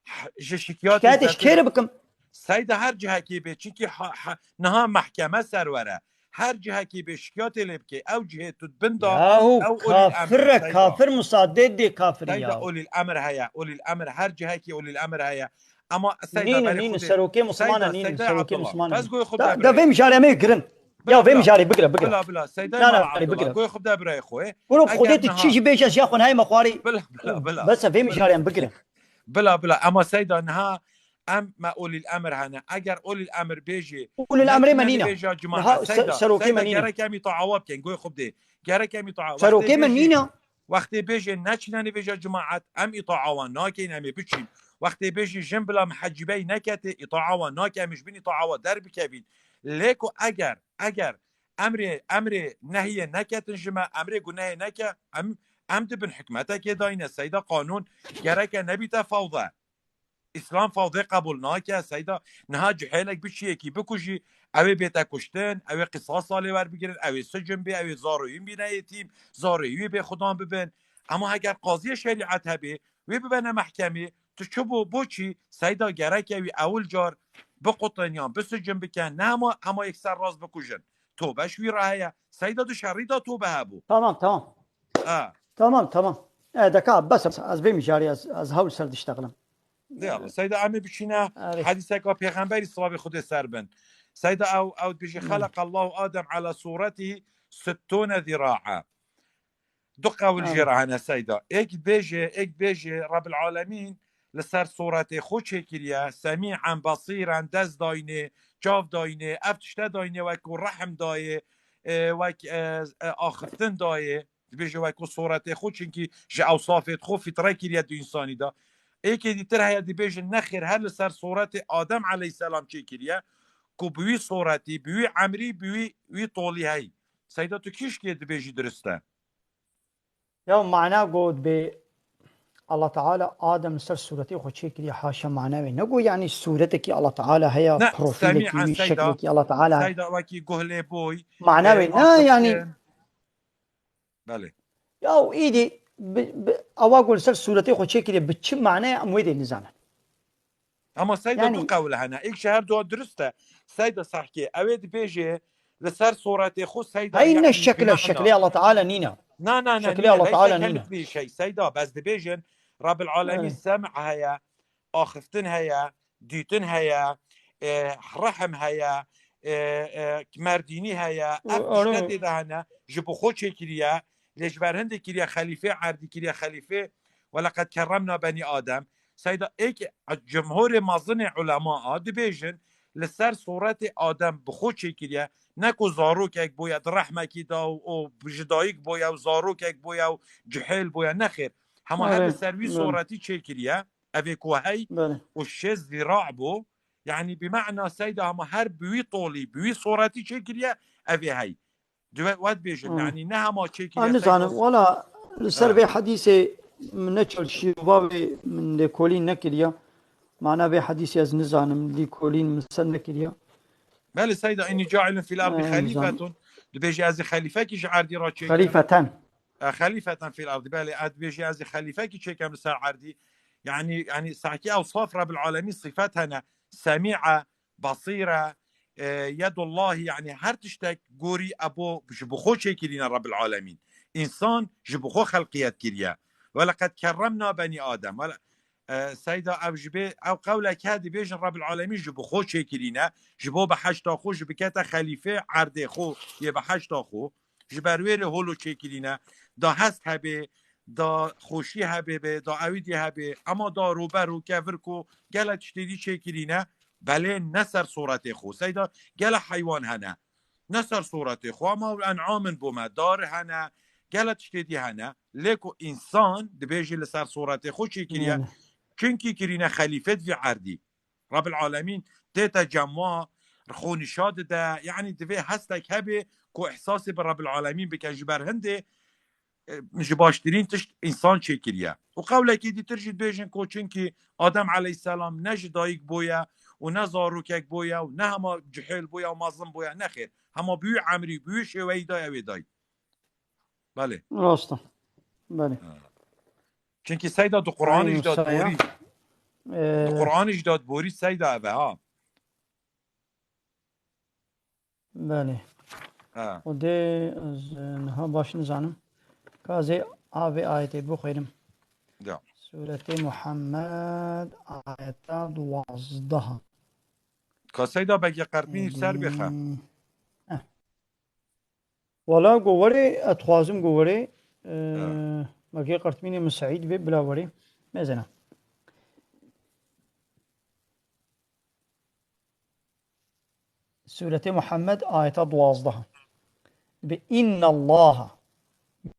H-, ji şikiyatê Şikayetê ji zêde kê re bikim? Seyda her cihekê bê, çinkî ha, ha, niha mehkeme serwere. Her cihekê bê şikiyatê lê bike. Ew cihê tu bin da, Yahu ew olîl emr kafir e, Seyda. Kafir musade dê kafir Seyda ya. Olîl emr heye, olîl emr her cihekê olîl emr heye. Ama Seyda Nîne, belê nîne, xudê. Serokê Muslimana Seyda, nîne, Seyda Serokê Abdullah. Muslimana. Ez goy xwe Da, de da birayê. Vê mijarê me girin. Ya Bila, vê bila. Mijarê bigire, bigire. Bila, bila. Seyda Na, na, Mal Abdullah. Bigire. Goy xwe de birayê xwe. Wilo Eger xwedê tu niha çi jî bêje ez ya xwe nayê me xwarî. Bila, bila, bila. Bes e, vê mijarê em bigire. Bila, bila. Ema Seyda niha em me olîl emr hene. Eger olîl emr bêjê, Olîl emrê me neçîne nîne. Nêvêja cemaat. Niha se-, Seyda, serokê Seyda me nîne. Gerek em îtawa bikin. Goy xwe bidê. Gerek em îtawa. Serokê me nîne. Wextê bêjê neçîne nêvêja cemaat, em îtawa nakin, em ê biçîn. Wextê bêjê jin bila mihecîbeyî nekete, îtawa nakin, em ê ji bin îtawa derbikevîn. Lê ku eger, eger emrê, emrê nehiyê neketin ji me, emrê gunehê neke, em, em di bin hikmetekê dayne, Seyda qanûn gereke nebîte fewde. Îslam fewdê qebûl nake, Seyda niha cihêlek biçiyekî bikujî, ew ê bête kuştin, ew ê qisas salê werbigirin, ew ê sicin bê, ew ê zaroyîn bîne êtîm, zaroyî wê bê xudan bibin. Ema heger qaziyê şerîet hebê, wê bibene mehkemê, tu çi bû, bo çî? Seyda gereke wî ewil car biqutin yan bisicin bikin, ne hema, hema yekser rast bikujin. Tobe ji wî re heye. Seyda di şerî de tobe hebû. Tamam, tamam. Ha. Tamam, tamam. E, deka, bes, ez vê mijarê ez, ez hewl ser diştexilim. Dê Allah. Seyda em ê biçîne Erê. Hedîseka Pêxemberî silavê Xwedê ser bin. Seyda ew, ew dibêje, Hmm. "Xeleqallahu Adem ala sûretî sittûne zîraa." Du qewl jê Amin. Re hene Seyda. Êk dibêje, êk dibêje Rebbil Alemîn li ser sûretê xwe çêkiriye, semî'en, besîren, dest dayne, çav dayne, ev tişte dayne wekû rehm dayê, e, wek, e, e, axiftin dayê, dibêje wek ku soretê xwe, çinkî ji ewsafê xwe fitre kiriye di însanî de. Êkê dîtir heye dibêjin nexêr, her li ser soretê Adem aleyhisselam çêkiriye, ku bi wî soretî, bi wî emrî, bi wî, wî tolî heyî. Seyda, tu kîşkê dibêjî dirist e. Ya mana got be Allah Teala Adem li ser sûretê xwe çêkiriye, haşa mana wê. Ne got yani sûretekî Allah Teala heye, Ne, profîlekî semî'en wî, Seyda, şeklekî Allah Teala heye. Seyda wekî guh lê boy, Mana e, wê, ne yani. Belê. Ya û îdî bi, bi, ewa got li ser sûretê xwe çêkiriye, bi çi manaya em wê dê nizanin. Ama Seyda Yani du qewl hene. Êk ji her du durist e. Seyda sehkê. Ew ê dibêje li ser soretê xwe Seyda Hey ne yani şekle, bi şeklê mehna. Allah Teala nîne. Na, na, na, Şeklê nîne. Allah Leyse Teala nîne. Kemikli şey. Seyda, bes dibêjin Rabbil Alemîn Evet. sem heye, axiftin heye, dîtin heye, e, rehm heye, e, e, merdînî heye. Ev O- tişte aro- tê de hene. Ji bo xwe çêkiriye. Lê ji ber hindê kiriye xelîfê, erdî kiriye xelîfê. Ve leqed kerremna benî Adem. Seyda êk cumhurê mezinê ulema a dibêjin, li ser soretê Adem bi xwe çêkiriye, ne ku zarokek bûye, di rehmekî de û, û ji dayik bûye û zarokek bûye û cihêl bûye, nexêr. Hema her Belê, li ser wî belê. soretî çêkiriye, ev ê ku hey Belê. û şêst zîra bû. Yani bi mehna Seyda hema her bi wî tolî, bi wî soretî çêkiriye, ev ê hey. Dibe we dibêjin, Hmm. yani ne hema çêkiriye Ha, nizanim, Seyda. Wala li ser Ha. vê hedîsê min neçal şîrova wê min lêkolîn nekiriye. Mana vê hedîsê ez nizanim, lêkolîn min ser nekiriye. Belê Seyda, inni cailun fil ardi Ha, xelîfetun. Dibêje ez ê xelîfekî ji erdî re çêkim. Xelîfeten. E, xelîfeten fil ardi. Belê, ez dibêje ez ê xelîfekî çêkim li ser erdî. Yani, yani sahkî ew saf Rabbil Alemîn sifet hene. Semî'e, Basîr e, e, Yedullahî, yani her tiştek gorî ebo ji bi xwe çêkirîne Rabbil Alemîn. Însan ji bi xwe xelqiyet kiriye. Ve leqed kerremna benî Adem. Ve le-, e, Seyda ev ji bê, ev qewlek he dibêjin Rabbil Alemîn ji bi xwe çêkirîne, ji bo behişta xwe ji bikete xelîfê erdê xwe yê behişta xwe. Ji ber wê rê holo çêkirîne, da hest hebê, da xweşî hebê be, da ewîdî hebê, ema da rûber û kevir ku gele tiştê dî çêkirîne, belê ne ser soretê xwe. Seyda gele heywan hene. Ne ser soretê xwe, ema ew en'am in bo me, dar hene, gele tiştê dî hene. Lê ku însan dibêjî li ser soretê xwe çêkiriye, Yani. çinkî kirîne xelîfet vî erdî. Rabbil Alemîn tê te cem wa, xwe nîşa dide. Yani divê hestek hebe ku ihsasê bi Rabbil Alemîn bike. Ji ber hindê, e, ji baştirîn tişt însan çêkiriye. Û qewlekî dîtir jî dibêjin ku çinkî Adem aleyhisselam ne ji dayik bûye û ne zarokek bûye û ne hema cihêl bûye û mezin bûye. Nexêr. Hema bi wî emrî, bi wî şêweyî dayê wê dayî. Belê. Rast e. Belê. Ha. Çinkî Seyda di Qur'anê Aynen jî de Seyda. borî. Ee, Di Qur'anê jî de borî Seyda ev e ha. Belê. Ha. O dê ez, e, niha baş nizanim. Ka ez ê avê ayetê bixwînim. Ya. Sûretê Muhammed ayeta duwazdeh. Ka Seyda Begê Qertmînî ser bêxe. Hmm. Eh. Wala go werê, ez dixwazim go werê, e, Ha. Begê Qertmînê min Seîd bê, bila werê. Mezena. Sûretê Muhammed, ayeta duwazdeh. Bi innallaha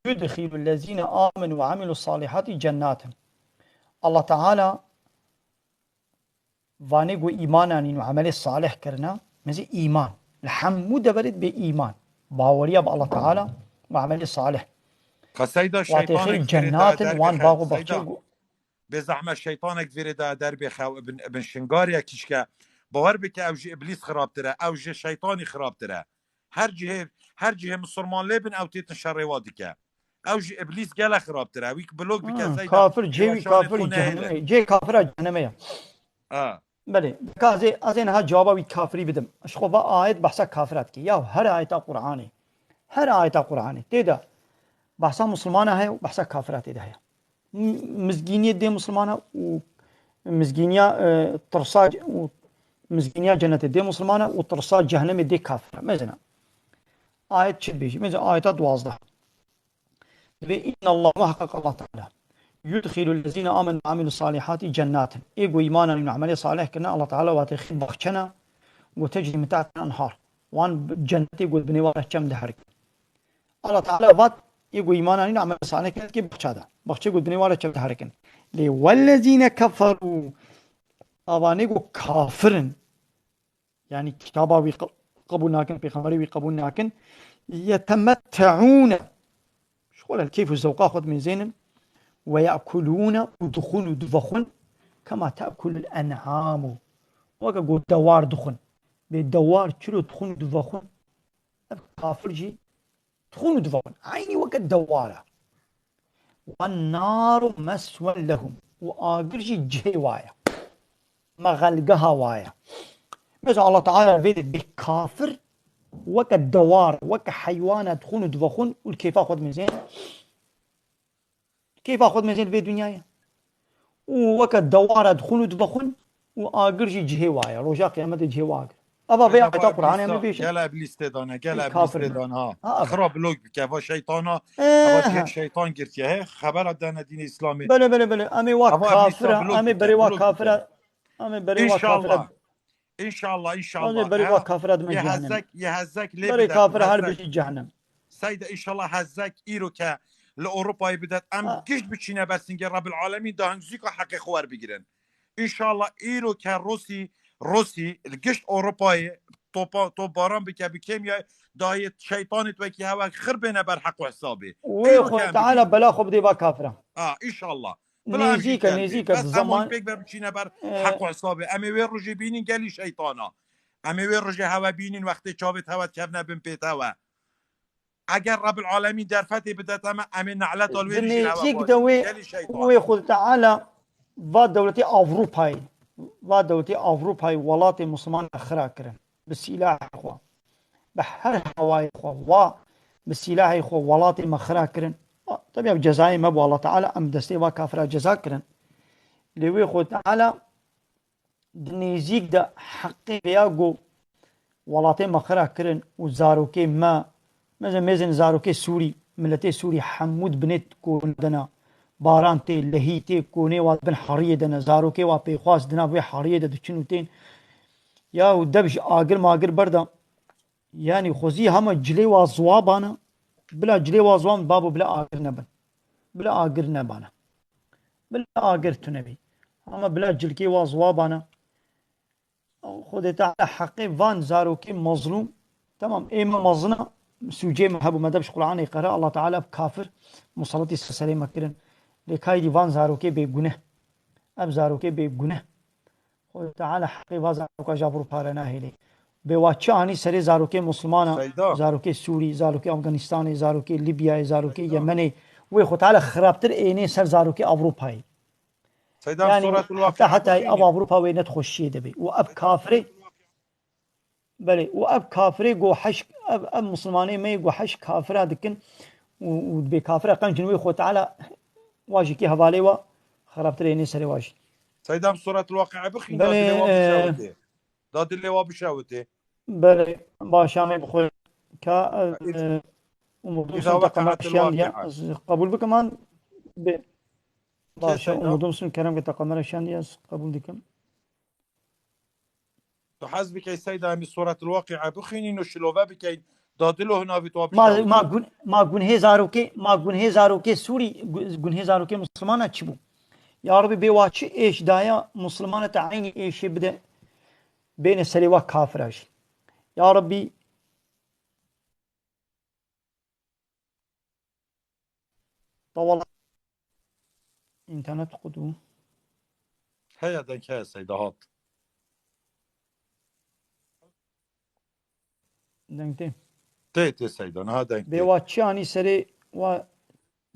yudxilul lezîne amenu ve amilus salihati cennatin. Allah Teala vanê ku îman anîn û emelê salih kirine, mezî îman. Li hemû deverê dibê îman. Baweriya bi Allah Teala û emelê salih. Ka Seyda Watê xêr şeytanek cennatin, wan bax û baxçe Seyda. Bê zehmet şeytanek vêrê de derbêxe û bin, bin şingarê kişke. Bawer bike ew ji îblîs xirabtir e, ew ji şeytanî xirabtir e. Her cihê, her cihê misilman lê bin ew têtin şerê wa dike. Ew ji îblîs gele xirabtir e. Wî blok bike Ha, Seyda. Kafir, cihê wî kafirî cehennemê. Cihê kafira cehennemê ye. Ha. Belê, ka ez ê, ez ê niha cewaba wî kafirî bidim. Ji xwe va ayet behsa kafira dike. Ya her ayeta Qur'anê. Her ayeta Qur'anê. Tê de behsa misilmana heye û behsa kafira tê de heye. M-, mizgîniyê dê misilmana û mizgîniya, e, tirsa ce-, û mizgîniya cennetê dê misilmana û tirsa cehennemê dê kafira. Mesela, ayet çi dibêjî? Mesela, ayeta duwazdeh. Ve inna Allah, muhakkak Allah Teala, yudxilul lezine amenu ve amilus salihati cennatin. Ê ku îman anîn û emelê salih kirine, Allah Teala watê xî baxçena, ku tecrî min tahtiha enhar. Wan cennetê ku di binê wan re çem diherikin. Allah Teala vat, ê ku îman anîn amel salih kin, kê baxça de. Baxçê ku di binê wan re çem diherikin. Lê wellezîne keferû, avanê ku kafir in, yanî kitaba wî qe-, qebûl nakin, pêxemberê wî qebûl nakin, yetemetteûne, şixwe li keyf û zewqa xwe dimêzênin, ve ye'kulûne, û dixwin û divexwin, kema te'kulul en'amu, weke ku dewar dixwin. Bê dewar çilo dixwin û divexwin, ev kafir jî dixwin û divexwin. Eynî weke dewar e. Wen naru meswen lehum. Û agir jî cihê wa ye. Mexelgeha wa ye. Mesela Allah Teala vê de bê kafir weke dewar, weke heywana dixwin û divexwin û li keyfa xwe dimêzên. Keyfa xwe dimêzên vê dinyayê. Û weke dewara dixwin û divexwin û agir jî cihê wa ye. Roja qiyametê cihê wa agir. Eva vê ayeta Qur'anê em ê bêjin. Gel Îblîs tê dane, gel Îblîs tê dane ha. Ha, eva. Xira blok bike, eva şeytana, eva cihê şeytan girtiye. He, xebera dene dînê Îslamê. Belê, belê, belê. Em ê wa kafira, em ê berê wa kafira, em ê berê wa kafira. Înşallah. Înşallah, înşallah. Berê wa kafira dime cehennem. Yê hezek, yê hezek lê bide. Berê kafira her bijî cehennem. Seyda, înşallah hezek îro ke li Ewropayê bidet. Em giş biçîne ber singê Rebbil Alemîn, da hingzîka heqê xwe werbigirin. Înşallah îro ke Rûsî, Rûsî li gişt Ewropayê topa, topbaran bike bi kêmyayê, da yê şeytanê wekî hewe xir bêne ber heq û hesabê. Wê Xwedê Teala bela xwe bidê va kafira. Ha, înşallah. Bila em jî nêzîk e, kêm bê. Nêzîk e, bes em zaman pêk ve biçîne ber heq û hesabê. Em ê wê rojê bînin gelî şeytana. Em ê wê rojê hewe bînin wextê çavêt hewe dikevne bin pêt hewe. Eger Rebbil Alemîn derfetê bide te me, em ê ne'leta wê dijîn hewe nêzîk de wê, gelî şeytan. Wê Xwedê Teala va dewletê Avrupayê, va dewletê Avrupayê welatê Musliman xira kirin. Bi sîlahê xwe. Bi her hawayê xwe wa bi sîlahê xwe welatê me xira kirin. Tabii ev cezayê me bû, Allah Teala em destê va kafira ceza kirin. Lê wê Xwedê Teala di nêzîk de heqê vêya ku welatê me xira kirin û zarokê me, mesela mêzên zarokê Sûrî, miletê Sûrî hemû di binê kone de ne, baran tê, lehî tê, konê wa di bin heriyê de ne, zarokê wa pêxwas di nav wê heriyê de diçin û tên. Ya û dev ji agir magir berda. Yanî xwezî hema cilê wa ziwa bana, bila cilê wa ziwan babo bila agir nebin. Bila agir nebana. Bila agir tune bî. Hema bila cilkê wa ziwa bana. Xwedê Teala heqê van zarokê mezlûm, temam, ê me mezina, sûcê me hebû, me dev ji Qur'anê qere, Allah Teala bi kafir musallatî ser serê me kirin. Lê kaydî van zarokê bêguneh. Ev zarokê bêguneh. Xwedê Teala heqê va zaroka ji Ewropa re nahêlê. Bê wa çi anî serê zarokê Muslimana, Seyda. Zarokê Sûrî, zarokê Afganistanê, zarokê Libyayê, zarokê Seyda. Yemenê, wê Xwedê Teala xirabtir ênê ser zarokê Ewropayê. Seyda, yanî Suratul heta, Waqi'a heta bixwîne. Ev Ewropa wê ne di xweşiyê de bê. Û ev kafirê, belê, û ev kafirê go heş, ev, ev Muslimanê me yê go heş kafira dikin û, û dibê kafira qenc in wê Xwedê Teala wa jî kê hevalê wa xirabtir ênê serê wa jî. Seyda, em Suratul Waqi'a bixwîne, da dilê wa bişewitê. Da dilê wa bişewitê. Belê, baş, em ê bixwe ka, e, Umudum sun te qemera şiyandiye, ez qebûl bikim an? Be-, baş, Umudum sun kerem ke te qemera şiyandiye, ez qebûl dikim. Tu hez bikey Seyda, em ê Suratul Waqi'a bixwînin û şilove bikeyin. Da dilo hinavî tu wa bişewitê. Ma, ma gun-, ma gunhê zarokê, ma gunhê zarokê Sûrî, gu-, gunhê zarokê Muslimana çi bû? Ya Rebî, bê wa çi êş daya Muslimana te eynî êşê bide, bêne serê wa kafira jî. Ya Rebî, tawala înternet qut bû. Heye, deng heye Seyda, hat. Deng tê. Tê, tê Seyda, niha deng tê. Bê wa çi anî serê wa,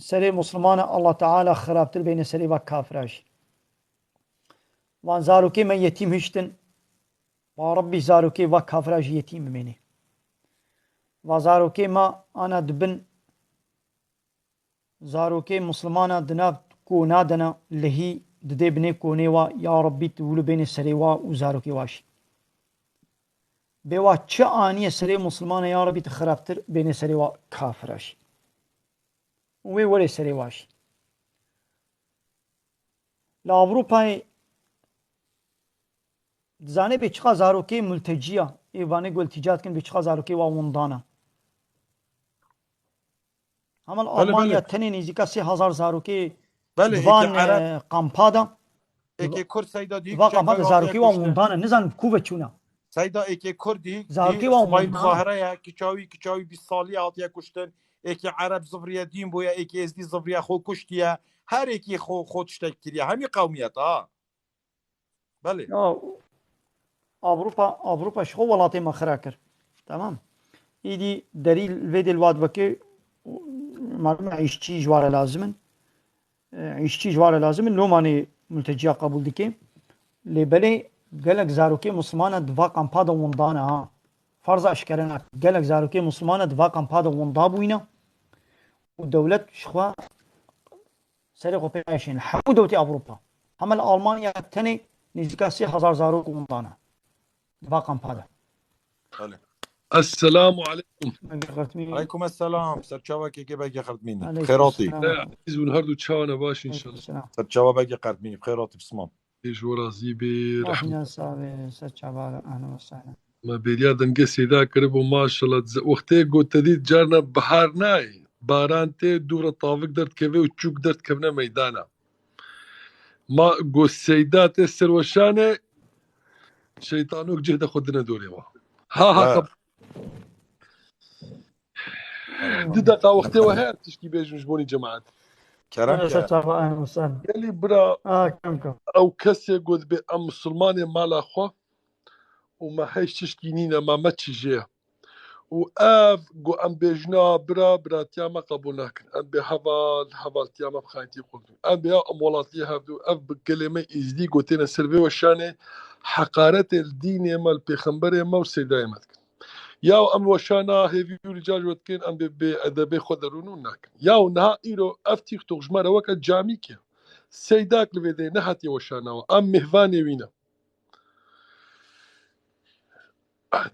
serê Muslimana, Allah Teala xirabtir bêne serê va kafira jî. Van zarokê me yetîm hiştin. Va Rebbî zarokê va kafira jî yetîm bimênê. Va zarokê me ana dibin, zarokê Muslimana di nav kona de ne, lehî didê binê konê wa, ya Rebbî tu wilo bênê serê wa û zarokê wa jî. Bê wa çi aniye serê Muslimana, ya Rebbî tu xirabtir bênê serê wa kafira jî. Û wê werê serê wa jî. Li Ewropayê dizanê bê çiqa zarokê multeciya, Ê vanê gol tîca dikin, bê çiqa zarokê wa windana. Hema li Belê, Almanya belê. Tenê nêzîka sê hezar zarokê Belê, di van, êkê Ereb, e, kampa de, êkê Kurd Seyda dî, di va kampa de zarokê wan windane, nizanim ku ve çûna. Seyda, êkê Kurd dî, Zarokê dî wan Îsmaîl windane. Zahre ye, kiça wî, kiça wî bîst salî hatiye kuştin. Êkê Ereb zivriye dîn bûye, êkê Êzdî zivriye xwe kuştiye. Her êkê xwe, xwe tiştek kiriye. Hemî qewmiyet, ha. Belê. Ya, Avrupa, Avrupa ji xwe welatê me xira kir. Tamam. Îdî derî li vê dê li wat vekê, malum e, îşçî ji ware lazim in. E, îşçî ji ware lazim in. Lomanê multeciya qebûl dike. Lê belê gelek zarokê Muslimana di va kampa de winda ne ha. Farz e eşkere nake. Gelek zarokê Muslimana di va kampa de winda bûyne. Û dewlet ji xwe serê xwe pê nayêşîne. Hemû dewletê Ewropa. Hema li Almanya tenê nêzîka sê hezar zarok winda ne. Di va kampa de. Belê. Esselamu aleykum. Begê Qertmî. Aleykum esselam. Serçava keke Begê Qertmî ne. Aleykum Xêratî. Selam. Te Ezîz hûn her du çawa ne baş inşallah. Aleykum selam. Serçava Begê Qertmî. Xêratî pismam. Ê ji we razî bê, rehmet. Ahna sabe, serçava, ahna ve sahna. Me bêriya dengê Seyda kiribû, maşallah. Wextê ku te dît carna bihar nayê. Baran tê, dû re tavik derdikeve û çûk derdikevine meydana. Ma ku Seyda tê serweşanê, şeytanok cih de xwe dine dorê wa. Ha, ha, Ha. xeb-, Kerem. Du deqa wextê we heye tişkî bêjim ji bonî cemaet. Kerem Kerem. Ser çava, ehlen we sehlen. Gelî bira, Ha, kem kem. Ew kesê got bê em misilmanê mala xwe û me heş tişkî nîne, me, me çi jê ye. Û ev got em bêjina bira, biratiya me qebûl nakin. Em bê heval, hevaltiya me bi xayintî qul dikin. Em bê ya em welatiyê hevdû, ev bi gelê me êzdî gotêne ser vê weşanê heqaretê li dînê me, li pêxemberê me û Seydayê me dikin. Yaw em weşana hêvî û rica ji we dikin, em bê, bê edebê xwe derûn û nakin. Yaw niha îro ev TikTok ji me re weke camîk e. Seydak li vê dê nehatiye weşana we. Em mêvanê wî ne.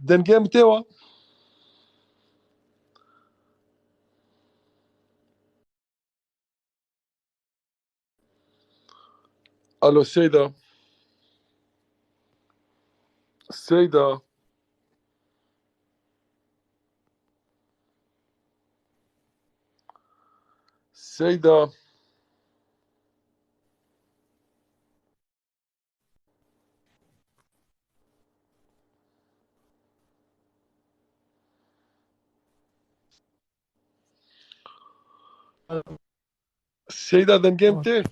Dengê min tê we? Alo, Seyda. Seyda. Seyda. Seyda, dengê min tê?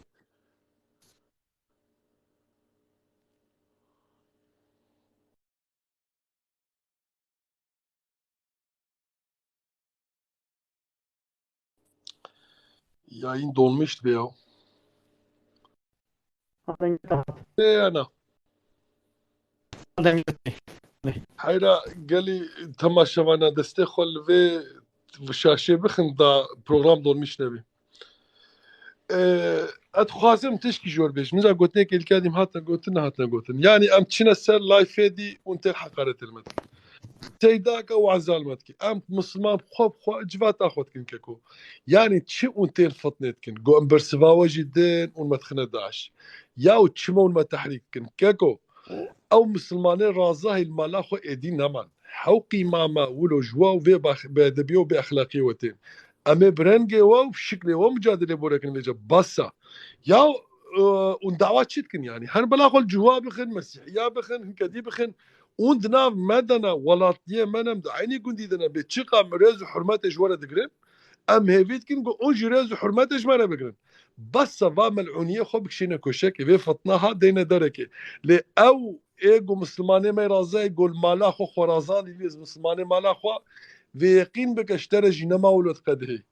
Yayın donmuş be ya. Dengê te hat. Ê, ana. Dengê te. Heyra gelî temaşevana destê xwe li vê şaşê bixin da program donmuş nebî. Ê, ez dixwazim tişkî ji we bêjim. Min za gotinê ke ilka dîm hatine gotin, nehatine gotin. Yani em çine ser layfê dî û tên heqaretê li me dikin. Seydaka û ezal me dike. Em misilman xwe bi xwe civata xwe dikin keko. Yani çi û tên fitnê dikin. Go em bersiva we jî din û me dixine daş. Ya û çima û me tehrîk dikin. Keko, ew misilmanê razahî li mala xwe êdî neman. Hewqî mama wilo ji we û vê bex-, bêedebiyê û bêexlaqiyê we tên. Em ê bi rengê we û şiklê we mucadelê borekin vêca. Basa. Ya, e, ûn dawa çi dikin yani? Her bela xwe li ciwa bixin, mesîhiya bixin, hinketî bixin. Ûn di nav me de ne, welatiyê me ne, em di eynî gundî de ne. Bê çiqa em rêz û hurmetê ji we re digirin, em hêvî dikin ku ûn jî rêz û hurmetê ji me re bigirin. Bes se va melûniyê xwe bikişîne koşekê, vê fitna ha deyne derekê. Lê ew ê ku mislimanê me razayê ku li mala xwe xwerazan dî, ez mislimanê mala xwe, vê yeqîn bike ji te re jî nema wilo diqedihê.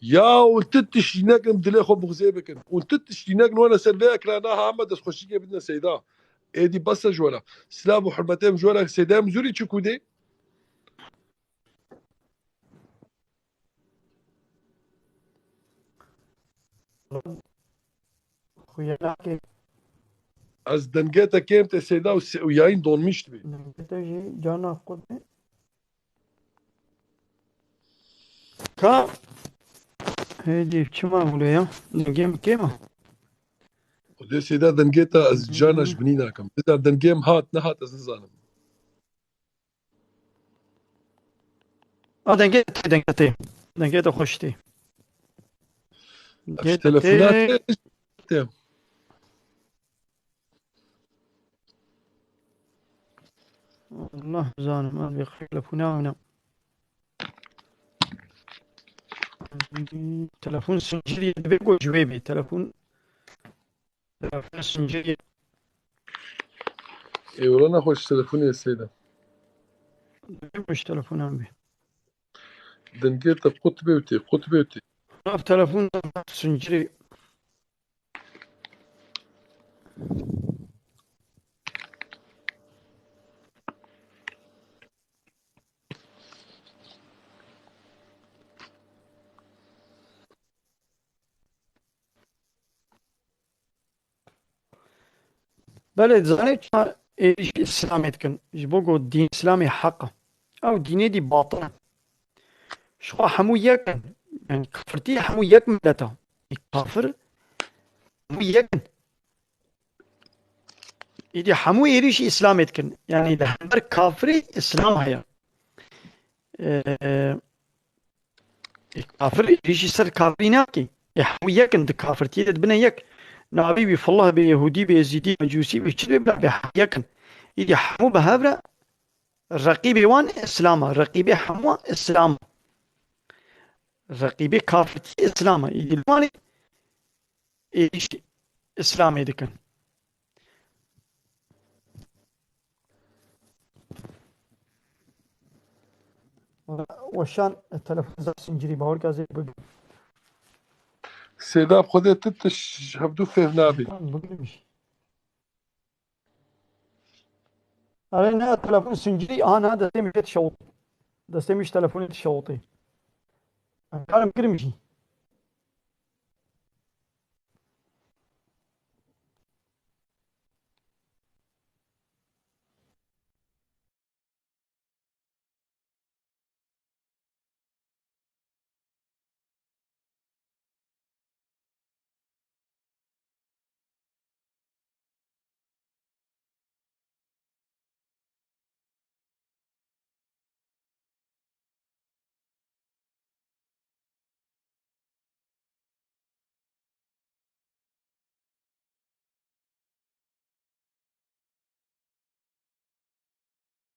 Ya û tu tiştî nekin dilê xwe bixuzê bikin. Û tu tiştî nekin were ser vê ekrana ha me destxweşîkê bidine Seyda. Êdî bes e ji we re. Silav û hurmetê min ji we re Seyda em zûrî çi kûdê? Xuya nake. Ez dengê te kêm te Seyda û se-, û yayın donmuş dibî. Dengê te jî cana xwe de. Ka. Hêdî çima wilo ya? Dengê min kêm e? Xwedê Seyda dengê te ez cana ji binî nakim. Bida dengê min hat nehat ez nizanim. A, dengê te, dengê te. Dengê te xweş tê. Dengê te tê. Telefonat tê. Allah bizanim, ez vê qey telefona wina. Telefon sincirî, divê ku ji wê bê. Telefon, telefon sincirî. Ê wela nexweş telefonê seyda. Divê ku ji telefonan bê. Dengê te qut bê û tê, qut bê û tê. Nav telefon sincirî. Belê, dizanê çima êrîşî Îslamê dikin? Ji bo ku dîn Îslamê heq e. Ew dînê dî batil e. Ji xwe hemû yek in. Yani kafirtî hemû yek milet e. Kafir hemû yek in. Îdî hemû êrîşî Îslamê dikin. Yani li hember kafirî Îslam heye. Ee, kafir êrîşî ser kafirî nake. Ê hemû yek in, di kafirtiyê de dibine yek. Navê wî Fillah be, Yehûdî be, Êzîdî, Mecûsî be, çi be, bila be, hemû yek in. Îdî hemû bi hev re reqîbê wan Îslam e. Reqîbê hemû Îslam e. Reqîbê kafirtiyê Îslam e. Îdî li wanê êrîşî Îslamê dikin. Weşan, telefon zaf sincirî, bawer ka zê bibî. Seyda, bi Xwedê tu tiş hevdû fêhm nabî. Tamam, bigirmiş. Erê ne, telefon sincirî, aha, ne, destê min jê dişewit. Destê min ji telefonê dişewitê. Em karin bigirmişî.